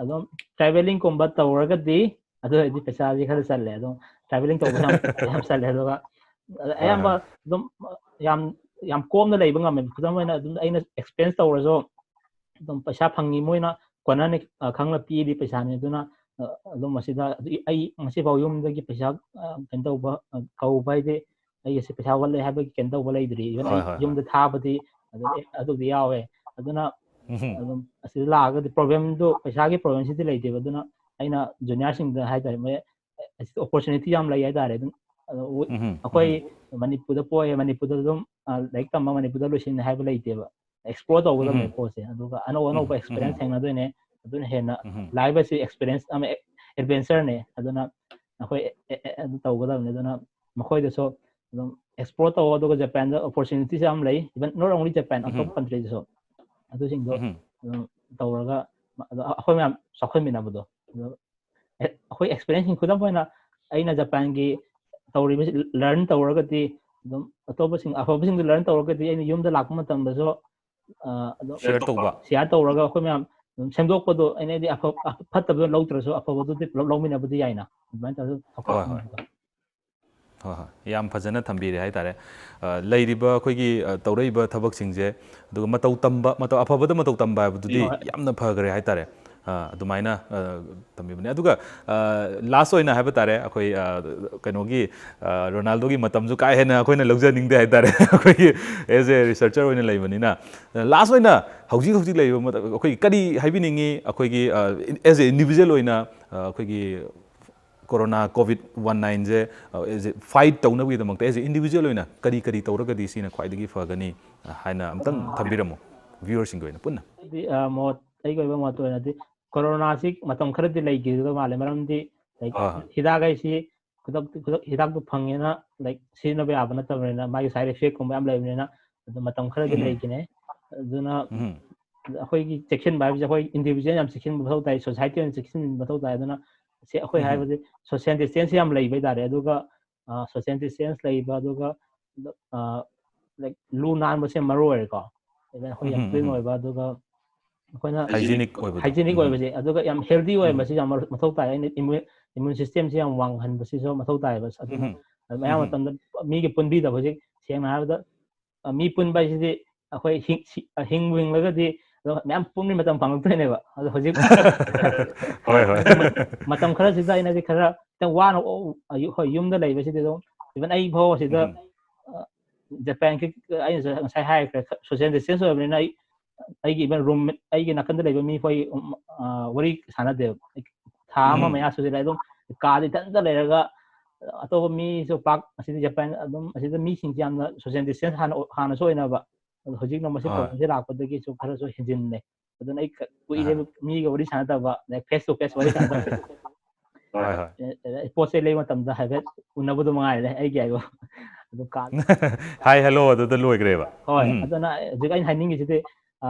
ꯑꯗꯨꯝ ꯇ꯭ꯔꯥꯚꯦꯂꯤꯡꯒꯨꯝꯕ ꯇꯧꯔꯒꯗꯤ ꯑꯗꯨ ꯑꯣꯏꯔꯗꯤ ꯄꯩꯁꯥꯁꯤ ꯈꯔ ꯆꯜꯂꯦ꯫ ꯑꯗꯨꯝ ꯇ꯭ꯔꯥꯚꯦꯂꯤꯡ ꯇꯧꯕꯁꯦ ꯌꯥꯝ ꯄꯩꯁꯥ ꯌꯥꯝ ꯆꯜꯂꯦ꯫ ꯑꯗꯨꯒ ꯍꯣꯏ, ꯑꯌꯥꯝꯕ ꯍꯣꯏ. ꯑꯗꯨꯝ ꯌꯥꯝ ꯌꯥꯝ ꯀꯣꯝꯅ ꯂꯩꯕ ꯉꯝꯃꯦ꯫ ꯈꯨꯗꯝ ꯑꯣꯏꯅ ꯑꯗꯨꯝ ꯑꯩꯅ ꯑꯦꯛꯁꯄꯦꯟꯁ ꯇꯧꯔꯁꯨ ꯑꯗꯨꯝ ꯄꯩꯁꯥ ꯐꯪꯉꯤ, ꯃꯣꯏꯅ ꯀꯣꯟꯅꯅꯤ, ꯑ, ꯈꯪꯅ ꯄꯤꯔꯤ ꯄꯩꯁꯥꯅꯤ꯫ ꯑꯗꯨꯅ, ꯑ, ꯑꯗꯨꯝ ꯃꯁꯤꯗ ꯑꯗꯨ ꯑꯩ ꯉꯁꯤꯐꯥꯎ ꯌꯨꯝꯗꯒꯤ ꯄꯩꯁꯥ, ꯑ, ꯀꯩꯅꯣ ꯇꯧꯕ, ꯑ, ꯀꯧꯕ ꯍꯥꯏꯗꯤ ꯑꯩ ꯑꯁꯤ ꯄꯩꯁꯥ ꯋꯥꯠꯂꯦ ꯍꯥꯏꯕꯒꯤ ꯀꯩꯅꯣ ꯇꯧꯕ ꯂꯩꯗ꯭ꯔꯤ꯫ Even ꯑꯩ ꯍꯣꯏ, ꯍꯣꯏ, ꯌꯨꯝꯗ ꯊꯥꯕꯗꯤ ꯑꯗꯨꯝ, ꯑꯦ, ꯑꯗꯨꯗꯤ ꯌꯥꯎꯋꯦ꯫ ꯑꯗꯨꯅ ꯎꯝ, ꯑꯗꯨꯝ ꯑꯁꯤꯗ ꯂꯥꯛꯑꯒꯗꯤ ꯄ꯭ꯔꯣꯕ꯭ꯂꯦꯝꯗꯣ, ꯄꯩꯁꯥꯒꯤ ꯄ꯭ꯔꯣꯕ꯭ꯂꯦꯝꯁꯤꯗꯤ ꯂꯩꯇꯦꯕ꯫ ꯑꯗꯨꯅ ꯑꯩꯅ ꯖꯨꯅꯤꯌꯔꯁꯤꯡꯗ ꯍꯥꯏꯇꯥꯔꯦ, ꯃꯣꯏ ꯑꯁꯤꯗ ꯑꯣꯄꯣꯔꯆꯨꯅꯤꯇꯤ ꯌꯥꯝ ꯂꯩ ꯍꯥꯏꯇꯥꯔꯦ꯫ ꯑꯗꯨꯝ, ꯑꯗꯣ, ꯎꯝ, ꯑꯩꯈꯣꯏ ꯎꯝ, ꯃꯅꯤꯄꯨꯔꯗ ꯄꯣꯛꯑꯦ, ꯃꯅꯤꯄꯨꯔꯗ ꯑꯗꯨꯝ, ꯑ, ꯂꯥꯏꯔꯤꯛ ꯇꯝꯕ ꯃꯅꯤꯄꯨꯔꯗ ꯂꯣꯏꯁꯤꯟꯅꯤ ꯍꯥꯏꯕ ꯂꯩꯇꯦꯕ꯫ ꯑꯦꯛꯁꯄ꯭ꯂꯣꯔ ꯇꯧꯒꯗꯕꯅꯦ ꯎꯝ, ꯄꯣꯠꯁꯦ꯫ ꯑꯗꯨꯒ ꯑꯅꯧ ꯑꯅꯧꯕ ꯎꯝ, ꯑꯦꯛꯁꯄꯤꯔꯤꯌꯦꯟꯁ ꯎꯝ, ꯊꯦꯡꯅꯗꯣꯏꯅꯦ꯫ ꯑꯗꯨꯅ ꯍꯦꯟꯅ ꯎꯝ, ꯂꯥꯏꯐ ꯑꯁꯤ ꯑꯦꯛꯁꯄꯤꯔꯤꯌꯦꯟꯁ ꯑꯃ, ꯑꯦꯗꯚꯦꯟꯆꯔꯅꯦ꯫ ꯑꯗꯨꯅ ꯑꯩꯈꯣꯏ ꯑꯦ- ꯑꯦ- ꯑꯗꯨ ꯇꯧꯒꯗꯕꯅꯦ꯫ ꯑꯗꯨꯅ ꯃꯈꯣꯏꯗꯁꯨ ꯑꯗꯨꯝ ꯑꯦꯛꯁꯄ꯭ꯂꯣꯔ ꯇꯧ꯫ ꯑꯗꯨꯒ ꯖꯄꯥꯟꯗ ꯑꯣꯄꯣꯔꯆꯨꯅꯤꯇꯤꯁꯦ ꯌꯥꯝ ꯂꯩ, even not only Japan, ꯎꯝ, ꯑꯇꯣꯞꯄ ꯀꯟꯇ꯭ꯔꯤꯗꯁꯨ꯫ ꯑꯗꯨꯁꯤꯡꯗꯣ ꯎꯝ, ꯑꯗꯨꯝ ꯇꯧꯔꯒ ꯑꯗꯣ ꯑꯩꯈꯣꯏ ꯃꯌꯥꯝ ꯆꯥꯎꯈꯠꯃꯤꯟꯅꯕꯗꯣ, ꯑꯗꯣ ꯑꯦ- ꯑꯩꯈꯣꯏ ꯑꯦꯛꯁꯄꯤꯔꯤꯌꯦꯟꯁꯁꯤꯡ, ꯈꯨꯗꯝ ꯑꯣꯏꯅ ꯑꯩꯅ ꯖꯄꯥꯟꯒꯤ ꯇꯧꯔꯤꯕꯁꯤ ꯂꯔꯟ ꯇꯧꯔꯒꯗꯤ ꯑꯗꯨꯝ ꯑꯇꯣꯞꯄꯁꯤꯡ, ꯑꯐꯕꯁꯤꯡꯗꯣ ꯂꯔꯟ ꯇꯧꯔꯒꯗꯤ ꯑꯩꯅ ꯌꯨꯝꯗ ꯂꯥꯛꯄ ꯃꯇꯝꯗꯁꯨ, ꯑ, ꯑꯗꯨꯝ ꯁꯤꯌꯔ ꯇꯧꯕ. ꯁꯤꯌꯥꯔ ꯇꯧꯔꯒ ꯑꯩꯈꯣꯏ ꯃꯌꯥꯝ ꯑꯗꯨꯝ ꯁꯦꯝꯗꯣꯛꯄꯗꯣ, ꯑꯩꯅ ꯍꯥꯏꯗꯤ ꯑꯐ- ꯑꯐ- ꯐꯠꯇꯕꯗꯣ ꯂꯧꯗ꯭ꯔꯁꯨ ꯑꯐꯕꯗꯨꯗꯤ ꯄꯨꯂꯞ ꯂꯧꯃꯤꯟꯅꯕꯗꯤ ꯌꯥꯏꯅ꯫ ꯑꯗꯨꯃꯥꯏꯅ ꯇꯧꯔꯒ ꯍꯣꯏ, ꯍꯣꯏ. ꯆꯥꯎꯈꯠꯃꯤꯟꯅꯕꯗꯣ꯫ ꯍꯣꯏ, ꯍꯣꯏ꯫ ꯌꯥꯝ ꯐꯖꯅ ꯊꯝꯕꯤꯔꯦ ꯍꯥꯏꯇꯥꯔꯦ꯫ ꯑ, ꯂꯩꯔꯤꯕ ꯑꯩꯈꯣꯏꯒꯤ, ꯑ, ꯇꯧꯔꯛꯏꯕ ꯊꯕꯛꯁꯤꯡꯁꯦ, ꯑꯗꯨꯒ ꯃꯇꯧ ꯇꯝꯕ, ꯃꯇꯧ ꯑꯐꯕꯗ ꯃꯇꯧ ꯇꯝꯕ ꯍꯥꯏꯕꯗꯨꯗꯤ ꯍꯣꯏ꯫ ꯌꯥꯝꯅ ꯐꯈ꯭ꯔꯦ ꯍꯥꯏꯇꯥꯔꯦ꯫ ꯑ, ꯑꯗꯨꯃꯥꯏꯅ, ꯑ, ꯇꯝꯕꯤꯕꯅꯦ꯫ ꯑꯗꯨꯒ, ꯑ, ꯂꯥꯁ ꯑꯣꯏꯅ ꯍꯥꯏꯕ ꯇꯥꯔꯦ, ꯑꯩꯈꯣꯏ, ꯑ, ꯀꯩꯅꯣꯒꯤ, ꯑ, ꯔꯣꯅꯥꯜꯗꯣꯒꯤ ꯃꯇꯝꯁꯨ ꯀꯥ ꯍꯦꯟꯅ ꯑꯩꯈꯣꯏꯅ ꯂꯧꯖꯅꯤꯡꯗꯦ ꯍꯥꯏꯇꯥꯔꯦ꯫ ꯑꯩꯈꯣꯏꯒꯤ as a researcher ꯑꯣꯏꯅ ꯂꯩꯕꯅꯤꯅ꯫ ꯂꯥꯁ ꯑꯣꯏꯅ ꯍꯧꯖꯤꯛ ꯍꯧꯖꯤꯛ ꯂꯩꯔꯤꯕ ꯃꯇꯝ, ꯑꯩꯈꯣꯏ ꯀꯔꯤ ꯍꯥꯏꯕꯤꯅꯤꯡꯉꯤ? ꯑꯩꯈꯣꯏꯒꯤ, ꯑ, as a individual ꯑꯣꯏꯅ, ꯑ, ꯑꯩꯈꯣꯏꯒꯤ ꯀꯣꯔꯣꯅꯥ ꯀꯣꯚꯤꯗ ꯋꯥꯟ ꯅꯥꯏꯟꯁꯦ, ꯑ, as a fight ꯇꯧꯅꯕꯒꯤꯗꯃꯛꯇ as a individual ꯑꯣꯏꯅ ꯀꯔꯤ ꯀꯔꯤ ꯇꯧꯔꯒꯗꯤ ꯁꯤꯅ ꯈ꯭ꯋꯥꯏꯗꯒꯤ ꯐꯒꯅꯤ, ꯑ, ꯍꯥꯏꯅ ꯑꯝꯇꯪ ꯑꯥ꯫ ꯊꯝꯕꯤꯔꯝꯃꯣ, viewerꯁꯤꯡꯒꯤ ꯑꯣꯏꯅ ꯄꯨꯟꯅ꯫ ꯍꯥꯏꯗꯤ, ꯑ, ꯃꯣꯠ, ꯑꯩꯒꯤ ꯑꯣꯏꯕ ꯃꯣꯠꯇ ꯑꯣꯏꯅꯗꯤ ꯀꯣꯔꯣꯅꯥꯁꯤ ꯃꯇꯝ ꯈꯔꯗꯤ ꯂꯩꯈꯤꯒꯗꯕ ꯃꯥꯜꯂꯦ꯫ ꯃꯔꯝꯗꯤ, like, ꯍꯣꯏ, ꯍꯣꯏ꯫ ꯍꯤꯗꯥꯛ ꯍꯥꯏꯁꯤ ꯈꯨꯗꯛ-, ꯈꯨꯗꯛ-, ꯍꯤꯗꯥꯛꯇꯨ ꯐꯪꯉꯦꯅ, like, ꯁꯤꯖꯤꯟꯅꯕ ꯌꯥꯕ ꯅꯠꯇꯕꯅꯤꯅ, ꯃꯥꯒꯤ side effect ꯀꯨꯝꯕ ꯌꯥꯝ ꯂꯩꯕꯅꯤꯅ, ꯑꯗꯨ ꯃꯇꯝ ꯈꯔꯗꯤ ꯎꯝ꯫ ꯂꯩꯈꯤꯅꯦ꯫ ꯑꯗꯨꯅ ꯎꯝ꯫ ꯑꯩꯈꯣꯏꯒꯤ ꯆꯦꯛꯁꯤꯟꯕ ꯍꯥꯏꯕꯁꯦ ꯑꯩꯈꯣꯏ individual ꯌꯥꯝ ꯆꯦꯛꯁꯤꯟꯕ ꯃꯊꯧ ꯇꯥꯏ, society ꯑꯣꯏꯅ ꯆꯦꯛꯁꯤꯟꯕ ꯃꯊꯧ ꯇꯥꯏ꯫ ꯑꯗꯨꯅ ꯁꯤ ꯑꯩꯈꯣꯏ ꯎꯝ꯫ ꯍꯥꯏꯕꯗꯤ social distance ꯌꯥꯝ ꯂꯩꯕ ꯍꯥꯏꯇꯥꯔꯦ꯫ ꯑꯗꯨꯒ, ꯑ, social distance ꯂꯩꯕ, ꯑꯗꯨꯒ, ꯑ, like, ꯂꯨ ꯅꯥꯟꯕꯁꯦ ꯃꯔꯨ ꯑꯣꯏꯔꯦꯀꯣ꯫ ꯑꯗꯨꯅ ꯑꯩꯈꯣꯏ ꯌꯥꯝ ꯎꯝ, clean ꯎꯝ꯫ ꯑꯣꯏꯕ, ꯑꯗꯨꯒ ꯑꯩꯈꯣꯏꯅ hygienic ꯑꯣꯏꯕꯗꯣ꯫ Hygienic ꯎꯝ꯫ ꯑꯣꯏꯕꯁꯦ, ꯑꯗꯨꯒ ꯌꯥꯝ healthy ꯎꯝ꯫ ꯑꯣꯏꯕꯁꯤ ꯌꯥꯝ ꯃꯔꯨ-, ꯃꯊꯧ ꯇꯥꯏ꯫ ꯑꯩꯅ immune, immune systemꯁꯤ ꯌꯥꯝ ꯋꯥꯡꯍꯟꯕꯁꯤꯁꯨ ꯃꯊꯧ ꯇꯥꯏꯌꯦꯕ꯫ ꯑꯗꯨꯅ ꯎꯝ꯫ ꯑꯌꯥꯝꯕ ꯎꯝ꯫ ꯃꯇꯝꯗ ꯃꯤꯒ ꯄꯨꯟꯕꯤꯗꯕ ꯍꯧꯖꯤꯛ, ꯁꯦꯡꯅ ꯍꯥꯏꯔꯕꯗ, ꯑ, ꯃꯤ ꯄꯨꯟꯕ ꯍꯥꯏꯁꯤꯗꯤ ꯑꯩꯈꯣꯏ ꯍꯤꯡ-, ꯁꯤ-, ꯑ, ꯍꯤꯡꯕꯨ ꯍꯤꯡꯂꯒꯗꯤ ꯑꯗꯨꯝ ꯃꯌꯥꯝ ꯄꯨꯟꯕꯒꯤ ꯃꯇꯝ ꯐꯪꯉꯛꯇꯣꯏꯅꯦꯕ꯫ ꯑꯗꯣ ꯍꯧꯖꯤꯛ ꯍꯣꯏ, ꯍꯣꯏ꯫ ꯃ-, ꯃꯇꯝ ꯈꯔꯁꯤꯗ ꯑꯩꯅꯗꯤ ꯈꯔ ꯈꯤꯇꯪ ꯋꯥꯅ, ꯑꯣ, ꯑ, ꯌꯨ-, ꯍꯣꯏ, ꯌꯨꯝꯗ ꯂꯩꯕꯁꯤꯗꯤ ꯑꯗꯨꯝ, even ꯑꯩ ꯐꯥꯎ ꯁꯤꯗ, ꯎꯝ꯫ ꯑ, ꯖꯄꯥꯟꯒꯤ ꯑꯩꯅꯁꯨ ꯉꯁꯥꯏ ꯍꯥꯏꯈ꯭ꯔꯦ, social distance ꯑꯣꯏꯕꯅꯤꯅ ꯑꯩ, ꯑꯩꯒꯤ even room, ꯑꯩꯒꯤ ꯅꯥꯀꯟꯗ ꯂꯩꯕ ꯃꯤ ꯐꯥꯎ ꯑꯩ, ꯎꯝ, ꯑ, ꯋꯥꯔꯤ ꯁꯥꯟꯅꯗꯦꯕ꯫ ꯊꯥ ꯑꯃ ꯎꯝ꯫ ꯃꯌꯥ ꯁꯨꯖꯤꯜꯂꯛꯑꯦ꯫ ꯑꯗꯨꯝ ꯀꯥꯗ ꯏꯊꯟꯇ ꯂꯩꯔꯒ ꯑꯇꯣꯞꯄ ꯃꯤꯁꯨ ꯄꯥꯛ ꯑꯁꯤꯗ ꯖꯄꯥꯟ ꯑꯗꯨꯝ ꯑꯁꯤꯗ ꯃꯤꯁꯤꯡꯁꯦ ꯌꯥꯝꯅ social distance ꯍꯥꯟꯅ, ꯍꯥꯟꯅꯁꯨ ꯑꯣꯏꯅꯕ꯫ ꯑꯗꯣ ꯍꯧꯖꯤꯛꯅ ꯃꯁꯤ ꯍꯣꯏ꯫ problemꯁꯦ ꯂꯥꯛꯄꯗꯒꯤꯁꯨ ꯈꯔꯁꯨ ꯍꯦꯟꯖꯤꯟꯅꯦ꯫ ꯑꯗꯨꯅ ꯑꯩ ꯀ-, ꯀꯨꯏꯔꯦꯕ ꯑꯥ꯫ ꯃꯤꯒ ꯋꯥꯔꯤ ꯁꯥꯟꯅꯗꯕ, like, face to face ꯋꯥꯔꯤ ꯁꯥꯟꯅꯗꯕ꯫ ꯍꯣꯏ, ꯍꯣꯏ꯫ ꯑꯦ, ꯑꯦ, ꯄꯣꯠ ꯆꯩ ꯂꯩꯕ ꯃꯇꯝꯗ ꯍꯥꯏꯐꯦꯠ ꯎꯅꯕꯗꯣ ꯃꯉꯥꯏꯔꯦ ꯑꯩꯒꯤ ꯍꯥꯏꯕ꯫ ꯑꯗꯨ ꯀꯥ-, hi, hello ꯑꯗꯨꯗ ꯂꯣꯏꯈ꯭ꯔꯦꯕ꯫ ꯍꯣꯏ, ꯎꯝ꯫ ꯑꯗꯨꯅ ꯍꯧꯖꯤꯛ ꯑꯩꯅ ꯍꯥꯏꯅꯤꯡꯉꯤꯁꯤꯗꯤ, ꯑ,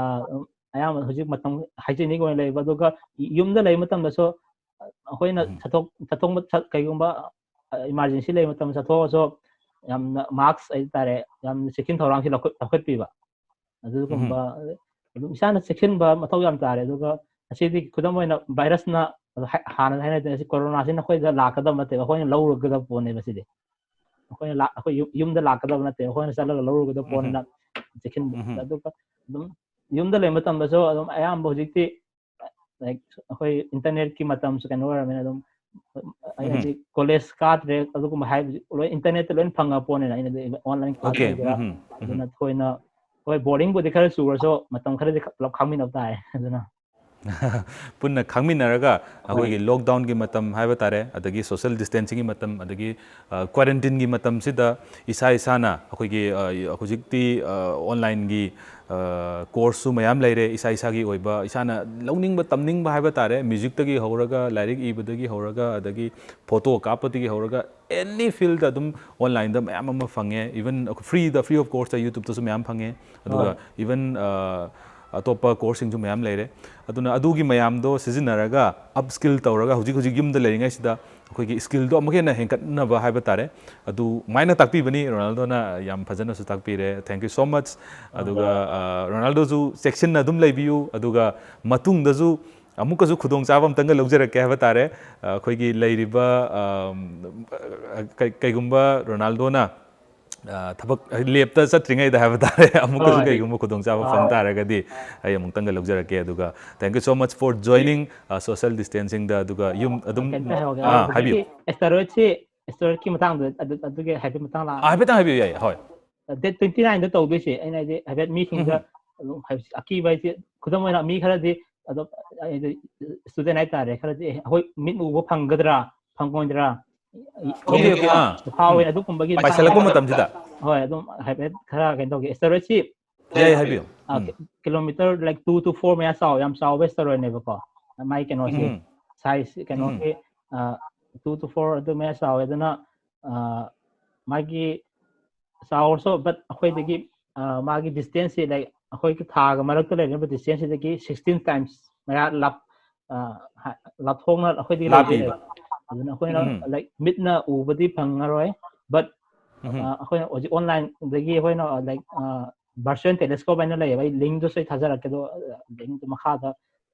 ꯑꯌꯥꯝꯕ ꯍꯧꯖꯤꯛ ꯃꯇꯝ hygienic ꯑꯣꯏꯅ ꯂꯩꯕ, ꯑꯗꯨꯒ ꯌꯨꯝꯗ ꯂꯩꯕ ꯃꯇꯝꯗꯁꯨ ꯑꯩꯈꯣꯏꯅ ꯎꯝ꯫ ꯆꯠꯊꯣꯛ-, ꯆꯠꯊꯣꯛ-, ꯆꯠ-, ꯀꯩꯒꯨꯝꯕ, ꯑ, emergency ꯂꯩꯕ ꯃꯇꯝꯗ ꯆꯠꯊꯣꯛꯑꯁꯨ ꯌꯥꯝꯅ mask ꯍꯥꯏꯇꯥꯔꯦ, ꯌꯥꯝꯅ ꯆꯦꯛꯁꯤꯟ ꯊꯧꯔꯥꯡꯁꯤ ꯂꯧꯈꯠ-, ꯂꯧꯈꯠꯄꯤꯕ꯫ ꯑꯗꯨꯒꯨꯝꯕ, ꯎꯝ꯫ ꯑꯗꯨꯝ ꯏꯁꯥꯅ ꯆꯦꯛꯁꯤꯟꯕ ꯃꯊꯧ ꯌꯥꯝ ꯇꯥꯔꯦ꯫ ꯑꯗꯨꯒ ꯑꯁꯤꯗꯤ ꯈꯨꯗꯝ ꯑꯣꯏꯅ virusꯅ, ꯑꯗꯣ ꯍꯥꯏ-, ꯍꯥꯟꯅ ꯍꯥꯏꯅꯗꯅ ꯁꯤ ꯀꯣꯔꯣꯅꯥꯁꯤꯅ ꯑꯩꯈꯣꯏꯗ ꯂꯥꯛꯀꯗꯕ ꯅꯠꯇꯦꯕ, ꯑꯩꯈꯣꯏꯅ ꯂꯧꯔꯒꯗꯕ ꯄꯣꯠꯅꯦꯕ ꯁꯤꯗꯤ꯫ ꯑꯩꯈꯣꯏꯅ ꯂꯥꯛ-, ꯑꯩꯈꯣꯏ ꯌꯨꯝ-, ꯌꯨꯝꯗ ꯂꯥꯛꯀꯗꯕ ꯅꯠꯇꯦ, ꯑꯩꯈꯣꯏꯅ ꯆꯠꯂꯒ ꯂꯧꯔꯨꯒꯗꯕ ꯄꯣꯠꯅꯤꯅ ꯆꯦꯛꯁꯤꯟꯕ꯫ ꯎꯝꯍꯨꯝ꯫ ꯑꯗꯨꯒ ꯑꯗꯨꯝ ꯌꯨꯝꯗ ꯂꯩꯕ ꯃꯇꯝꯗꯁꯨ ꯑꯗꯨꯝ ꯑꯌꯥꯝꯕ ꯍꯧꯖꯤꯛꯇꯤ, like, ꯑꯩꯈꯣꯏ ꯏꯟꯇꯔꯅꯦꯠꯀꯤ ꯃꯇꯝꯁꯨ ꯀꯩꯅꯣ ꯑꯣꯏꯔꯕꯅꯤꯅ ꯑꯗꯨꯝ, ꯑꯩꯅꯗꯤ ꯀꯣꯂꯦꯖ ꯀꯥꯗ꯭ꯔꯦ, ꯑꯗꯨꯒꯨꯝꯕ ꯍꯥꯏꯕꯁꯤ ꯂꯣꯏ ꯏꯟꯇꯔꯅꯦꯠꯇ ꯂꯣꯏꯅ ꯐꯪꯉ ꯄꯣꯠꯅꯤꯅ, ꯑꯩꯅꯗꯤ ꯑꯣꯟꯂꯥꯏꯟ ꯀ꯭ꯂꯥꯁ Okay. ꯑꯣꯏꯒꯦꯔꯥ, ꯎꯝꯍꯨꯝ. ꯑꯗꯨꯅ ꯊꯣꯏꯅ, ꯍꯣꯏ, ꯕꯣꯔꯗꯤꯡꯕꯨꯗꯤ ꯈꯔ ꯆꯨꯔꯁꯨ ꯃꯇꯝ ꯈꯔꯗꯤ ꯄꯨꯂꯞ ꯈꯥꯡꯃꯤꯟꯅꯕ ꯇꯥꯏ꯫ ꯑꯗꯨꯅ ꯄꯨꯟꯅ ꯈꯪꯃꯤꯟꯅꯔꯒ ꯍꯣꯏ꯫ ꯑꯩꯈꯣꯏꯒꯤ ꯂꯣꯛꯗꯥꯎꯟꯒꯤ ꯃꯇꯝ ꯍꯥꯏꯕ ꯇꯥꯔꯦ, ꯑꯗꯒꯤ ꯁꯣꯁꯤꯌꯦꯜ ꯗꯤꯁꯇꯦꯟꯁꯤꯡꯒꯤ ꯃꯇꯝ, ꯑꯗꯒꯤ ꯀ꯭ꯋꯥꯔꯦꯟꯇꯤꯟꯒꯤ ꯃꯇꯝꯁꯤꯗ ꯏꯁꯥ ꯏꯁꯥꯅ ꯑꯩꯈꯣꯏꯒꯤ, ꯑ, ꯍꯧꯖꯤꯛꯇꯤ, ꯑ, ꯑꯣꯟꯂꯥꯏꯟꯒꯤ, ꯑ, ꯀꯣꯔꯁꯁꯨ ꯃꯌꯥꯝ ꯂꯩꯔꯦ, ꯏꯁꯥ ꯏꯁꯥꯒꯤ ꯑꯣꯏꯕ, ꯏꯁꯥꯅ ꯂꯧꯅꯤꯡꯕ ꯇꯝꯅꯤꯡꯕ ꯍꯥꯏꯕ ꯇꯥꯔꯦ, ꯃ꯭ꯌꯨꯖꯤꯛꯇꯒꯤ ꯍꯧꯔꯒ, ꯂꯥꯏꯔꯤꯛ ꯏꯕꯗꯒꯤ ꯍꯧꯔꯒ, ꯑꯗꯒꯤ ꯐꯣꯇꯣ ꯀꯥꯞꯄꯗꯒꯤ ꯍꯧꯔꯒ, ꯑꯦꯅꯤ ꯐꯤꯜꯗ ꯑꯗꯨꯝ ꯑꯣꯟꯂꯥꯏꯟꯗ ꯃꯌꯥꯝ ꯑꯃ ꯐꯪꯉꯦ꯫ Even ꯐ꯭ꯔꯤꯗ, free of cost ꯌꯨꯇ꯭ꯌꯨꯕꯇꯁꯨ ꯃꯌꯥꯝ ꯐꯪꯉꯦ꯫ ꯑꯗꯨꯒ ꯍꯣꯏ꯫ Even, ꯑ, ꯑꯇꯣꯞꯄ ꯀꯣꯔꯁꯁꯤꯡꯁꯨ ꯃꯌꯥꯝ ꯂꯩꯔꯦ꯫ ꯑꯗꯨꯅ ꯑꯗꯨꯒꯤ ꯃꯌꯥꯝꯗꯣ ꯁꯤꯖꯤꯟꯅꯔꯒ, ꯑꯞ ꯁ꯭ꯀꯤꯜ ꯇꯧꯔꯒ, ꯍꯧꯖꯤꯛ ꯍꯧꯖꯤꯛ ꯌꯨꯝꯗ ꯂꯩꯔꯤꯉꯩꯁꯤꯗ ꯑꯩꯈꯣꯏꯒꯤ ꯁ꯭ꯀꯤꯜꯗꯣ ꯑꯃꯨꯛꯀ ꯍꯦꯟꯅ ꯍꯦꯟꯒꯠꯅꯕ ꯍꯥꯏꯕ ꯇꯥꯔꯦ, ꯑꯗꯨꯃꯥꯏꯅ ꯇꯥꯛꯄꯤꯕꯅꯤ꯫ ꯔꯣꯅꯥꯜꯗꯣꯅ ꯌꯥꯝ ꯐꯖꯅꯁꯨ ꯇꯥꯛꯄꯤꯔꯦ, thank you so much꯫ ꯑꯗꯨꯒ, ꯑ, ꯔꯣꯅꯥꯜꯗꯣꯁꯨ ꯆꯦꯛꯁꯤꯟꯅ ꯑꯗꯨꯝ ꯂꯩꯕꯤꯌꯨ, ꯑꯗꯨꯒ ꯃꯇꯨꯡꯗꯁꯨ ꯑꯃꯨꯛꯀꯁꯨ ꯈꯨꯗꯣꯡꯆꯥꯕ ꯑꯝꯇꯪꯒ ꯂꯧꯖꯔꯛꯀꯦ ꯍꯥꯏꯕ ꯇꯥꯔꯦ꯫ ꯑ, ꯑꯩꯈꯣꯏꯒꯤ ꯂꯩꯔꯤꯕ, ꯑ, ꯀꯩ-, ꯀꯩꯒꯨꯝꯕ ꯔꯣꯅꯥꯜꯗꯣꯅ, ꯑ, ꯊꯕꯛ ꯂꯦꯞꯇ ꯆꯠꯇ꯭ꯔꯤꯉꯩꯗ ꯍꯥꯏꯕ ꯇꯥꯔꯦ, ꯑꯃꯨꯛꯀꯁꯨ ꯍꯣꯏ꯫ ꯀꯩꯒꯨꯝꯕ ꯈꯨꯗꯣꯡꯆꯥꯕ ꯐꯪ ꯍꯣꯏ꯫ ꯇꯥꯔꯒꯗꯤ ꯑꯩ ꯑꯃꯨꯛꯇꯪꯒ ꯂꯧꯖꯔꯛꯀꯦ꯫ ꯑꯗꯨꯒ thank you so much for joining, ꯑ, social distancingꯗ꯫ ꯑꯗꯨꯒ ꯌꯨꯝ ꯑꯗꯨꯝ, ꯀꯩꯝꯇ ꯍꯥꯏꯍꯧꯒꯦ꯫ ꯑꯥ, ꯍꯧꯖꯤꯛꯀꯤ ꯍꯥꯏꯕꯤꯌꯨ꯫ Asteroidꯁꯤ, asteroidꯀꯤ ꯃꯇꯥꯡꯗ ꯑꯗꯨ, ꯑꯗꯨꯒꯤ ꯍꯥꯏꯐꯦꯠ ꯃꯇꯥꯡ ꯑꯥ, ꯂꯥꯛꯑꯒꯦ꯫ ꯍꯥꯏꯐꯦꯠꯇꯪ ꯍꯥꯏꯕꯤꯌꯨ, ꯌꯥꯏ, ꯍꯣꯏ꯫ Date twenty nineꯗ ꯇꯧꯗꯣꯏꯁꯦ, ꯑꯩꯅ ꯍꯥꯏꯗꯤ ꯍꯥꯏꯐꯦꯠ ꯃꯤꯁꯤꯡꯗ ꯎꯝ꯫ ꯑꯗꯨꯝ ꯍꯥꯏꯕꯗꯤ ꯑꯀꯤꯕ ꯍꯥꯏꯁꯦ, ꯈꯨꯗꯝ ꯑꯣꯏꯅ ꯃꯤ ꯈꯔꯗꯤ ꯑꯗꯨꯝ, ꯍꯥꯏꯗꯤ student ꯍꯥꯏꯇꯥꯔꯦ, ꯈꯔꯗꯤ "ꯑꯦ, ꯑꯩꯈꯣꯏ ꯃꯤꯠ ꯎꯕ ꯐꯪꯒꯗ꯭ꯔꯥ, ꯐꯪꯉꯣꯏꯗ꯭ꯔꯥ?" Okay, okay, ꯑꯥ꯫ ꯐꯥꯎꯋꯦ꯫ ꯎꯝ꯫ ꯑꯗꯨꯒꯨꯝꯕꯒꯤ ꯄꯥꯏꯁꯜꯂꯛꯄ ꯃꯇꯥꯡꯗ ꯃꯇꯝꯁꯤꯗ꯫ ꯍꯣꯏ, ꯑꯗꯨꯝ ꯍꯥꯏꯐꯦꯠ ꯈꯔ ꯀꯩꯅꯣ ꯇꯧꯒꯦ꯫ Asteroidꯁꯤ, ꯌꯥꯏ, ꯍꯥꯏꯕꯤꯌꯨ꯫ ꯑ, ꯎꯝ꯫ ꯀꯤ-, kilometre, like, two to four ꯃꯌꯥ ꯆꯥꯎ, ꯌꯥꯝ ꯆꯥꯎꯕ asteroidꯅꯦꯕꯀꯣ꯫ ꯃꯥꯏ ꯀꯩꯅꯣꯁꯦ, ꯎꯝ꯫ size ꯀꯩꯅꯣꯒꯤ, ꯑ, two to four ꯑꯗꯨ ꯃꯌꯥ ꯆꯥꯎꯋꯦ꯫ ꯑꯗꯨꯅ, ꯑ, ꯃꯥꯒꯤ ꯆꯥꯎꯔꯁꯨ, but ꯑꯩꯈꯣꯏꯗꯒꯤ, ꯑ, ꯃꯥꯒꯤ distanceꯁꯤ, like, ꯑꯩꯈꯣꯏꯒꯤ ꯊꯥꯒ ꯃꯔꯛꯇ ꯂꯩꯅꯔꯤꯕ distanceꯁꯤꯗꯒꯤ sixteen times ꯃꯌꯥ ꯂꯥꯞ-, ꯑ, ꯍꯥ-, ꯂꯥꯞꯊꯣꯛꯅ ꯑꯩꯈꯣꯏꯗꯒꯤ ꯂꯩꯕ ꯌꯥꯏ꯫ ꯂꯥꯞꯄꯤꯕ꯫ ꯑꯗꯨꯅ ꯑꯩꯈꯣꯏꯅ, ꯎꯝ꯫ like, ꯃꯤꯠꯅ ꯎꯕꯗꯤ ꯐꯪꯉꯔꯣꯏ, but, ꯎꯝ꯫ ꯑ, ꯑꯩꯈꯣꯏꯅ ꯍꯧꯖꯤꯛ onlineꯗꯒꯤ ꯑꯩꯈꯣꯏꯅ, like, ꯑ, virtual telescope ꯍꯥꯏꯅ ꯂꯩꯌꯦꯕ, ꯑꯩ linkꯗꯨꯁꯨ ꯑꯩ ꯊꯥꯖꯔꯛꯀꯦ, ꯑꯗꯣ, ꯑ, linkꯗꯨ ꯃꯈꯥꯗ,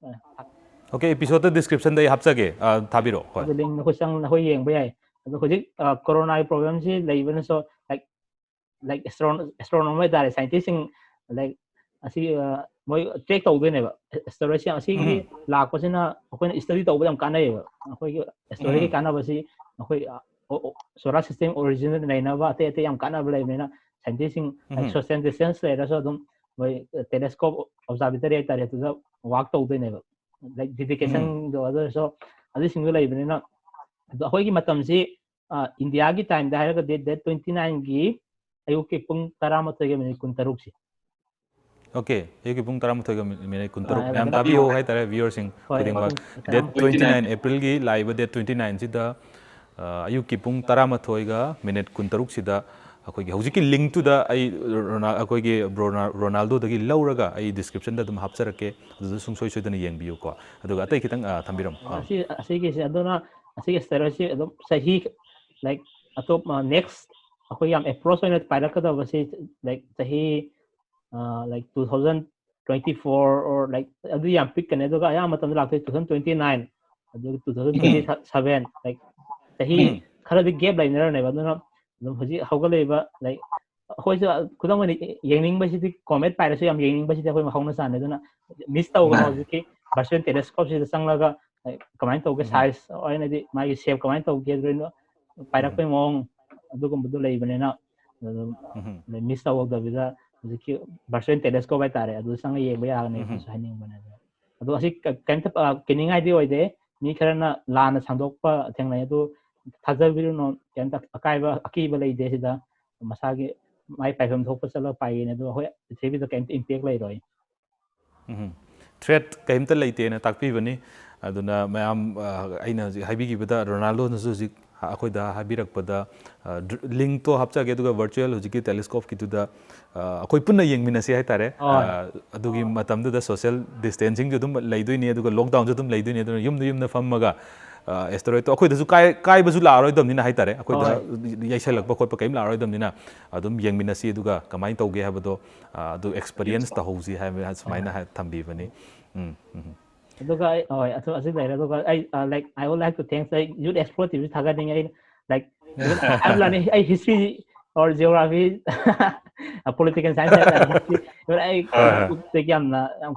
ꯑ, Okay, episodeꯇ descriptionꯗ ꯑꯩ ꯍꯥꯞꯆꯒꯦ, ꯑ, ꯊꯥꯕꯤꯔꯛꯑꯣ꯫ ꯍꯣꯏ꯫ ꯑꯗꯨ linkꯗꯨ ꯑꯩꯈꯣꯏ ꯆꯪ-, ꯑꯩꯈꯣꯏ ꯌꯦꯡꯕ ꯌꯥꯏ꯫ ꯑꯗꯣ ꯍꯧꯖꯤꯛ ꯀꯣꯔꯣꯅꯥꯒꯤ ꯄ꯭ꯔꯣꯕ꯭ꯂꯦꯝꯁꯤ ꯂꯩꯕꯅꯁꯨ, ꯂꯥꯏꯛ ꯂꯥꯏꯛ ꯑꯦꯁꯇ꯭ꯔꯣꯅꯣꯃꯔ ꯍꯥꯏꯇꯥꯔꯦ, ꯁꯥꯏꯟꯇꯤꯁꯁꯤꯡ, ꯂꯥꯏꯛ ꯑꯁꯤ ꯃꯣꯏ ꯇ꯭ꯔꯦꯛ ꯇꯧꯗꯣꯏꯅꯦꯕ, ꯑꯦꯁꯇꯦꯔꯣꯏꯗꯁꯦ ꯑꯁꯤꯒꯤ ꯂꯥꯛꯄꯁꯤꯅ ꯑꯩꯈꯣꯏꯅ ꯁ꯭ꯇꯗꯤ ꯇꯧꯕ ꯌꯥꯝ ꯀꯥꯟꯅꯩꯌꯦꯕ꯫ ꯑꯩꯈꯣꯏꯒꯤ ꯑꯦꯁꯇꯦꯔꯣꯏꯗꯀꯤ ꯀꯥꯟꯅꯕꯁꯤ ꯑꯩꯈꯣꯏ ꯁꯣꯂꯥꯔ ꯁꯤꯁꯇꯦꯝ ꯑꯣꯔꯤꯖꯤꯟꯗ ꯂꯩꯅꯕ ꯑꯇꯩ ꯑꯇꯩ ꯌꯥꯝ ꯀꯥꯟꯅꯕ ꯂꯩꯕꯅꯤꯅ, ꯁꯥꯏꯟꯇꯤꯁꯁꯤꯡ ꯁꯣꯁꯤꯌꯦꯜ ꯗꯤꯁꯇꯦꯟꯁ ꯂꯩꯔꯁꯨ ꯑꯗꯨꯝ ꯃꯣꯏ ꯇꯦꯂꯦꯁꯀꯣꯞ ꯑꯣꯕꯖꯥꯔꯕꯦꯇꯔꯤ ꯍꯥꯏꯇꯥꯔꯦ, ꯑꯗꯨꯗ ꯋꯥꯛ ꯇꯧꯗꯣꯏꯅꯦꯕ꯫ ꯂꯥꯏꯛ ꯗꯦꯗꯤꯀꯦꯁꯟꯗꯣ ꯑꯗꯨ ꯑꯣꯏꯔꯁꯨ ꯑꯗꯨꯁꯤꯡꯗꯣ ꯂꯩꯕꯅꯤꯅ, ꯑꯗꯣ ꯑꯩꯈꯣꯏꯒꯤ ꯃꯇꯝꯁꯤ ꯏꯟꯗꯤꯌꯥꯒꯤ ꯇꯥꯏꯝꯗ ꯍꯥꯏꯔꯒꯗꯤ ꯗꯦꯠ ꯇ꯭ꯋꯦꯟꯇꯤ ꯅꯥꯏꯟꯒꯤ ꯑꯌꯨꯛꯀꯤ ꯄꯨꯡ ꯇꯔꯥꯃꯥꯊꯣꯏꯒ ꯃꯤꯅꯤꯠ ꯀꯨꯟꯇꯔꯨꯛꯁꯤ꯫ ꯑꯣꯀꯦ, ꯑꯌꯨꯛꯀꯤ ꯄꯨꯡ ꯇꯔꯥꯃꯥꯊꯣꯏꯒ ꯃꯤꯅꯤꯠ ꯀꯨꯟꯇꯔꯨꯛ꯫ ꯑꯥ, ꯃꯌꯥꯝ ꯑꯗꯨꯅ ꯇꯥꯕꯤꯌꯣ ꯍꯥꯏꯇꯥꯔꯦ, ꯚꯤꯌꯔꯁꯤꯡ ꯍꯣꯏ, ꯈꯨꯗꯤꯡꯃꯛ꯫ ꯄꯨꯡ ꯗꯦꯠ ꯇꯔꯥꯃꯥꯊꯣꯏ꯫ ꯇ꯭ꯋꯦꯟꯇꯤ ꯅꯥꯏꯟ ꯑꯦꯄ꯭ꯔꯤꯜꯒꯤ ꯂꯥꯛꯏꯕ ꯗꯦꯠ ꯇ꯭ꯋꯦꯟꯇꯤ ꯅꯥꯏꯟꯁꯤꯗ ꯑꯌꯨꯛꯀꯤ ꯄꯨꯡ ꯇꯔꯥꯃꯥꯊꯣꯏꯒ ꯃꯤꯅꯤꯠ ꯀꯨꯟꯇꯔꯨꯛꯁꯤꯗ ꯑꯩꯈꯣꯏꯒꯤ ꯍꯧꯖꯤꯛꯀꯤ ꯂꯤꯡꯛꯇꯨꯗ ꯑꯩ ꯔꯣꯅꯥ-, ꯑꯩꯈꯣꯏꯒꯤ ꯔꯣꯅꯥ-, ꯔꯣꯅꯥꯜꯗꯣꯗꯒꯤ ꯂꯧꯔꯒ ꯑꯩ ꯗꯤꯁꯀ꯭ꯔꯤꯞꯁꯟꯗ ꯑꯗꯨꯝ ꯍꯥꯞꯆꯔꯛꯀꯦ, ꯑꯗꯨꯗ ꯁꯨꯡꯁꯣꯏ ꯁꯣꯏꯗꯅ ꯌꯦꯡꯕꯤꯌꯨꯀꯣ꯫ ꯑꯗꯨꯒ ꯑꯇꯩ ꯈꯤꯇꯪ, ꯑ, ꯊꯝꯕꯤꯔꯝꯃꯨ꯫ ꯑ꯫ ꯑꯁꯤ, ꯑꯁꯤꯒꯤꯁꯦ ꯑꯗꯨꯅ ꯑꯁꯤꯒꯤ ꯑꯦꯁꯇꯦꯔꯣꯏꯗꯁꯤ ꯑꯗꯨꯝ ꯆꯍꯤ, ꯂꯥꯏꯛ, ꯑꯇꯣꯞꯄ ꯅꯦꯛꯁ ꯑꯩꯈꯣꯏ ꯌꯥꯝ ꯑꯦꯄ꯭ꯔꯣꯆ ꯑꯣꯏꯅ ꯄꯥꯏꯔꯛꯀꯗꯕꯁꯤ, ꯂꯥꯏꯛ, ꯆꯍꯤ like two thousand twenty four or like ꯑꯗꯨ ꯌꯥꯝ ꯄꯤꯛꯀꯅꯤ꯫ ꯑꯗꯨꯒ ꯑꯌꯥꯝꯕ ꯃꯇꯝꯗ ꯂꯥꯛꯇꯣꯏ ꯇꯨ ꯊꯥꯎꯖꯟ ꯇ꯭ꯋꯦꯟꯇꯤ ꯅꯥꯏꯟ, ꯑꯗꯨꯒ two thousand twenty seven, like ꯆꯍꯤ ꯎꯝ꯫ ꯈꯔꯗꯤ ꯒꯦꯞ ꯂꯩꯅꯔꯅꯦꯕ꯫ ꯑꯗꯨꯅ ꯑꯗꯨꯝ ꯍꯧꯖꯤꯛ ꯍꯧꯒꯠꯂꯛꯏꯕ, ꯂꯥꯏꯛ, ꯑꯩꯈꯣꯏꯁꯨ ꯈꯨꯗꯝ ꯑꯣꯏꯅ ꯌꯦꯡꯅꯤꯡꯕꯁꯤꯗꯤ, ꯀꯣꯃꯦꯠ ꯄꯥꯏꯔꯁꯨ ꯌꯥꯝ ꯌꯦꯡꯅꯤꯡꯕꯁꯤꯗꯤ ꯑꯩꯈꯣꯏ ꯍꯧꯅ ꯁꯥꯟꯅꯩ꯫ ꯑꯗꯨꯅ ꯃꯤꯁ ꯇꯧꯒꯅꯣ꯫ ꯃꯥꯅꯦ꯫ ꯍꯧꯖꯤꯛꯀꯤ ꯚꯔꯆꯨꯋꯦꯜ ꯇꯦꯂꯦꯁꯀꯣꯞꯁꯤꯗ ꯆꯪꯂꯒ, ꯂꯥꯏꯛ, ꯀꯃꯥꯏꯅ ꯇꯧꯒꯦ, ꯎꯝ꯫ ꯁꯥꯏꯖ ꯑꯣꯏꯅꯗꯤ ꯃꯥꯒꯤ ꯁꯦꯞ ꯀꯃꯥꯏꯅ ꯇꯧꯒꯦ, ꯑꯗꯨꯅ ꯄꯥꯏꯔꯛꯄꯒꯤ ꯃꯑꯣꯡ, ꯑꯗꯨꯒꯨꯝꯕꯗꯣ ꯂꯩꯕꯅꯤꯅ, ꯑꯗꯨꯝ ꯎꯝ꯫ ꯃꯤꯁ ꯇꯧꯍꯧꯗꯕꯤꯗ ꯍꯧꯖꯤꯛꯀꯤ ꯚꯔꯆꯨꯋꯦꯜ ꯇꯦꯂꯦꯁꯀꯣꯞ ꯍꯥꯏꯇꯥꯔꯦ, ꯑꯗꯨ ꯆꯪꯉ ꯌꯦꯡꯕ ꯌꯥꯒꯅꯤ꯫ ꯎꯝ꯫ ꯑꯗꯨꯁꯨ ꯍꯥꯏꯅꯤꯡꯕꯅꯦ꯫ ꯑꯗꯣ, ꯑꯗꯣ ꯑꯁꯤ ꯀ-, ꯀꯩꯝꯇ, ꯑ, ꯀꯤꯅꯤꯡꯉꯥꯏꯗꯤ ꯑꯣꯏꯗꯦ꯫ ꯃꯤ ꯈꯔꯅ ꯂꯥꯟꯅ ꯁꯟꯗꯣꯛꯄ ꯊꯦꯡꯅꯩ꯫ ꯑꯗꯨ ꯊꯥꯖꯕꯤꯔꯨꯅꯨ, ꯀꯩꯝꯇ ꯑꯀꯥꯏꯕ, ꯑꯀꯤꯕ ꯂꯩꯇꯦ ꯁꯤꯗ꯫ ꯃꯁꯥꯒꯤ ꯃꯥꯏ ꯄꯥꯏꯐꯝ ꯊꯣꯛꯄ ꯆꯠꯂꯒ ꯄꯥꯏꯒꯅꯤ꯫ ꯑꯗꯣ ꯑꯩꯈꯣꯏ ꯄ꯭ꯔꯤꯊꯤꯕꯤꯗ ꯀꯩꯝꯇ ꯏꯝꯄꯦꯛ ꯂꯩꯔꯣꯏ꯫ ꯎꯝ꯫ ꯊ꯭ꯔꯦꯠ ꯀꯩꯝꯇ ꯂꯩꯇꯦꯅ ꯇꯥꯛꯄꯤꯕꯅꯤ꯫ ꯑꯗꯨꯅ ꯃꯌꯥꯝ, ꯑ, ꯑꯩꯅ ꯍꯧꯖꯤꯛ ꯍꯥꯏꯕꯤꯈꯤꯕꯗ ꯔꯣꯅꯥꯜꯗꯣꯅꯁꯨ ꯍꯧꯖꯤꯛ ꯑꯩꯈꯣꯏꯗ ꯍꯥꯏꯕꯤꯔꯛꯄꯗ, ꯑ, ꯗ꯭ꯔ-, ꯂꯤꯡꯛꯇꯣ ꯍꯥꯞꯆꯒꯦ, ꯑꯗꯨꯒ ꯚꯔꯆꯨꯋꯦꯜ ꯍꯧꯖꯤꯛꯀꯤ ꯇꯦꯂꯦꯁꯀꯣꯞꯀꯤꯗꯨꯗ, ꯑ, ꯑꯩꯈꯣꯏ ꯄꯨꯟꯅ ꯌꯦꯡꯃꯤꯟꯅꯁꯤ ꯍꯥꯏꯇꯥꯔꯦ꯫ ꯍꯣꯏ꯫ ꯑ, ꯑꯗꯨꯒꯤ ꯃꯇꯝꯗꯨꯗ ꯁꯣꯁꯤꯌꯦꯜ ꯗꯤꯁꯇꯦꯟꯁꯤꯡꯁꯨ ꯑꯗꯨꯝ ꯂꯩꯗꯣꯏꯅꯤ, ꯑꯗꯨꯒ ꯂꯣꯛꯗꯥꯎꯟꯁꯨ ꯑꯗꯨꯝ ꯂꯩꯗꯣꯏꯅꯤ꯫ ꯑꯗꯨꯅ ꯌꯨꯝꯗ, ꯌꯨꯝꯗ ꯐꯝꯃꯒ, ꯑ, ꯑꯦꯁꯇꯦꯔꯣꯏꯗꯇꯣ ꯑꯩꯈꯣꯏꯗꯁꯨ ꯀꯥꯏ-, ꯀꯥꯏꯕꯁꯨ ꯂꯥꯛꯑꯔꯣꯏꯗꯕꯅꯤꯅ ꯍꯥꯏꯇꯥꯔꯦ, ꯑꯩꯈꯣꯏꯗ ꯍꯣꯏ꯫ ꯌꯩꯁꯜꯂꯛꯄ ꯈꯣꯠꯄ ꯀꯔꯤꯝ ꯂꯥꯛꯑꯔꯣꯏꯗꯕꯅꯤꯅ ꯑꯗꯨꯝ ꯌꯦꯡꯃꯤꯟꯅꯁꯤ, ꯑꯗꯨꯒ ꯀꯃꯥꯏꯅ ꯇꯧꯒꯦ ꯍꯥꯏꯕꯗꯣ, ꯑ, ꯑꯗꯨ ꯑꯦꯛꯁꯄꯤꯔꯤꯌꯟꯁ ꯇꯧꯍꯧꯁꯤ ꯍꯥꯏꯕ ꯁꯨꯃꯥꯏꯅ ꯍꯥꯏ-, ꯊꯝꯕꯤꯕꯅꯤ꯫ ꯎꯝ, ꯎꯝ꯫ ꯑꯗꯨꯒ ꯑꯩ, ꯍꯣꯏ, ꯑꯗꯨ, ꯑꯁꯤ ꯂꯩꯔꯦ꯫ ꯑꯗꯨꯒ ꯑꯩ, ꯑ, like, I would like to thanks, ꯑꯩ Youth Explore ꯇꯤꯚꯤꯁꯨ ꯊꯥꯒꯠꯅꯤꯡꯉꯦ꯫ ꯑꯩ, Like, I'm learning, ꯑꯩ history or geography, political science ꯍꯥꯏꯇꯥꯔꯦ, ꯑꯩ ꯍꯣꯏ, ꯍꯣꯏ꯫ ꯈꯣꯡꯎꯞꯇꯒꯤ ꯌꯥꯝꯅ ꯌꯥꯝ,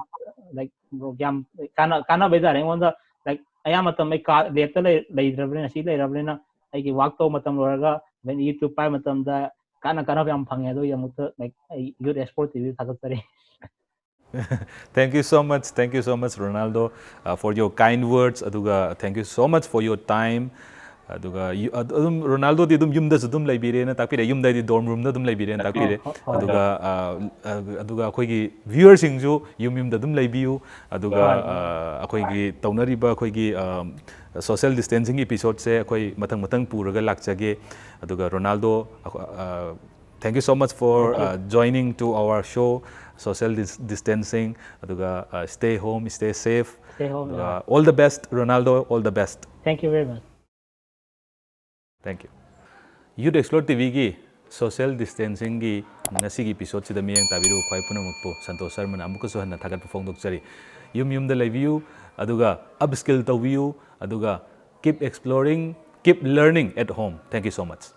like, ꯌꯥꯝ ꯀꯥꯟꯅ ꯀꯥꯟꯅꯕ ꯍꯥꯏꯇꯥꯔꯦ ꯑꯩꯉꯣꯟꯗ꯫ Like, ꯑꯌꯥꯝꯕ ꯃꯇꯝ ꯑꯩ ꯀꯥ ꯂꯦꯞꯇ ꯂꯩ ꯂꯩꯇ꯭ꯔꯕꯅꯤꯅ, ꯁꯤ ꯂꯩꯔꯕꯅꯤꯅ, ꯑꯩꯒꯤ ꯋꯥꯛ ꯇꯧꯕ ꯃꯇꯝ ꯂꯣꯏꯔꯒ, then YouTube ꯄꯥꯏꯕ ꯃꯇꯝꯗ ꯀꯥꯟꯅ ꯀꯥꯟꯅꯕ ꯌꯥꯝ ꯐꯪꯉꯦ꯫ ꯑꯗꯨꯒꯤꯗꯃꯛꯇ, like, ꯑꯩ Youth Expert T V ꯊꯥꯒꯠꯆꯔꯤ꯫ Thank you so much, thank you so much, Ronaldo, uh, for your kind words. ꯑꯗꯨꯒ thank you so much for your time. ꯑꯗꯨꯒ ꯌꯨ- ꯑꯗ- ꯑꯗꯨꯝ ꯔꯣꯅꯥꯜꯗꯣꯗꯤ ꯑꯗꯨꯝ ꯌꯨꯝꯗꯁꯨ ꯑꯗꯨꯝ ꯂꯩꯕꯤꯔꯦꯅ ꯇꯥꯛꯄꯤꯔꯦ, ꯌꯨꯝꯗꯗꯤ ꯗꯣꯔꯝ ꯔꯨꯝꯗ ꯑꯗꯨꯝ ꯂꯩꯕꯤꯔꯦꯅ ꯇꯥꯛꯄꯤꯔꯦ꯫ ꯍꯣꯏ, ꯍꯣꯏ꯫ ꯑꯗꯨꯒ ꯑ, ꯑ, ꯑꯗꯨꯒ ꯑꯩꯈꯣꯏꯒꯤ ꯚ꯭ꯌꯨꯋꯔꯁꯤꯡꯁꯨ ꯌꯨꯝ ꯌꯨꯝꯗ ꯑꯗꯨꯝ ꯂꯩꯕꯤꯌꯨ꯫ ꯑꯗꯨꯒ ꯍꯣꯏ꯫ ꯑ, ꯑꯩꯈꯣꯏꯒꯤ ꯇꯧꯅꯔꯤꯕ ꯑꯩꯈꯣꯏꯒꯤ ꯁꯣꯁꯤꯌꯦꯜ ꯗꯤꯁꯇꯦꯟꯁꯤꯡꯒꯤ ꯑꯦꯄꯤꯁꯣꯗꯁꯦ ꯑꯩꯈꯣꯏ ꯃꯊꯪ ꯃꯊꯪ ꯄꯨꯔꯒ ꯂꯥꯛꯆꯒꯦ꯫ ꯑꯗꯨꯒ Ronaldo, thank you so much for Thank you. uh, joining to our show, social dis- distancing. ꯑꯗꯨꯒ uh, stay home, stay safe. Stay home, ꯑꯗꯨꯒ yeah. All the best, Ronaldo, all the best. Thank you very much. Thank you. Youth Explore TVꯒꯤ social distancingꯒꯤ ꯉꯁꯤꯒꯤ ꯑꯦꯄꯤꯁꯣꯗꯁꯤꯗ ꯃꯤꯠꯌꯦꯡ ꯇꯥꯕꯤꯔꯤꯕ ꯈ꯭ꯋꯥꯏ ꯄꯨꯝꯅꯃꯛꯄꯨ ꯁꯟꯇꯣꯁ ꯁꯔꯃꯅ ꯑꯃꯨꯛꯀꯁꯨ ꯍꯟꯅ ꯊꯥꯒꯠꯄ ꯐꯣꯡꯗꯣꯛꯆꯔꯤ꯫ ꯌꯨꯝ ꯌꯨꯝꯗ ꯂꯩꯕꯤꯌꯨ, ꯑꯗꯨꯒ ꯑꯞ ꯁ꯭ꯀꯤꯜ ꯇꯧꯕꯤꯌꯨ, ꯑꯗꯨꯒ keep exploring, keep learning at home. Thank you so much.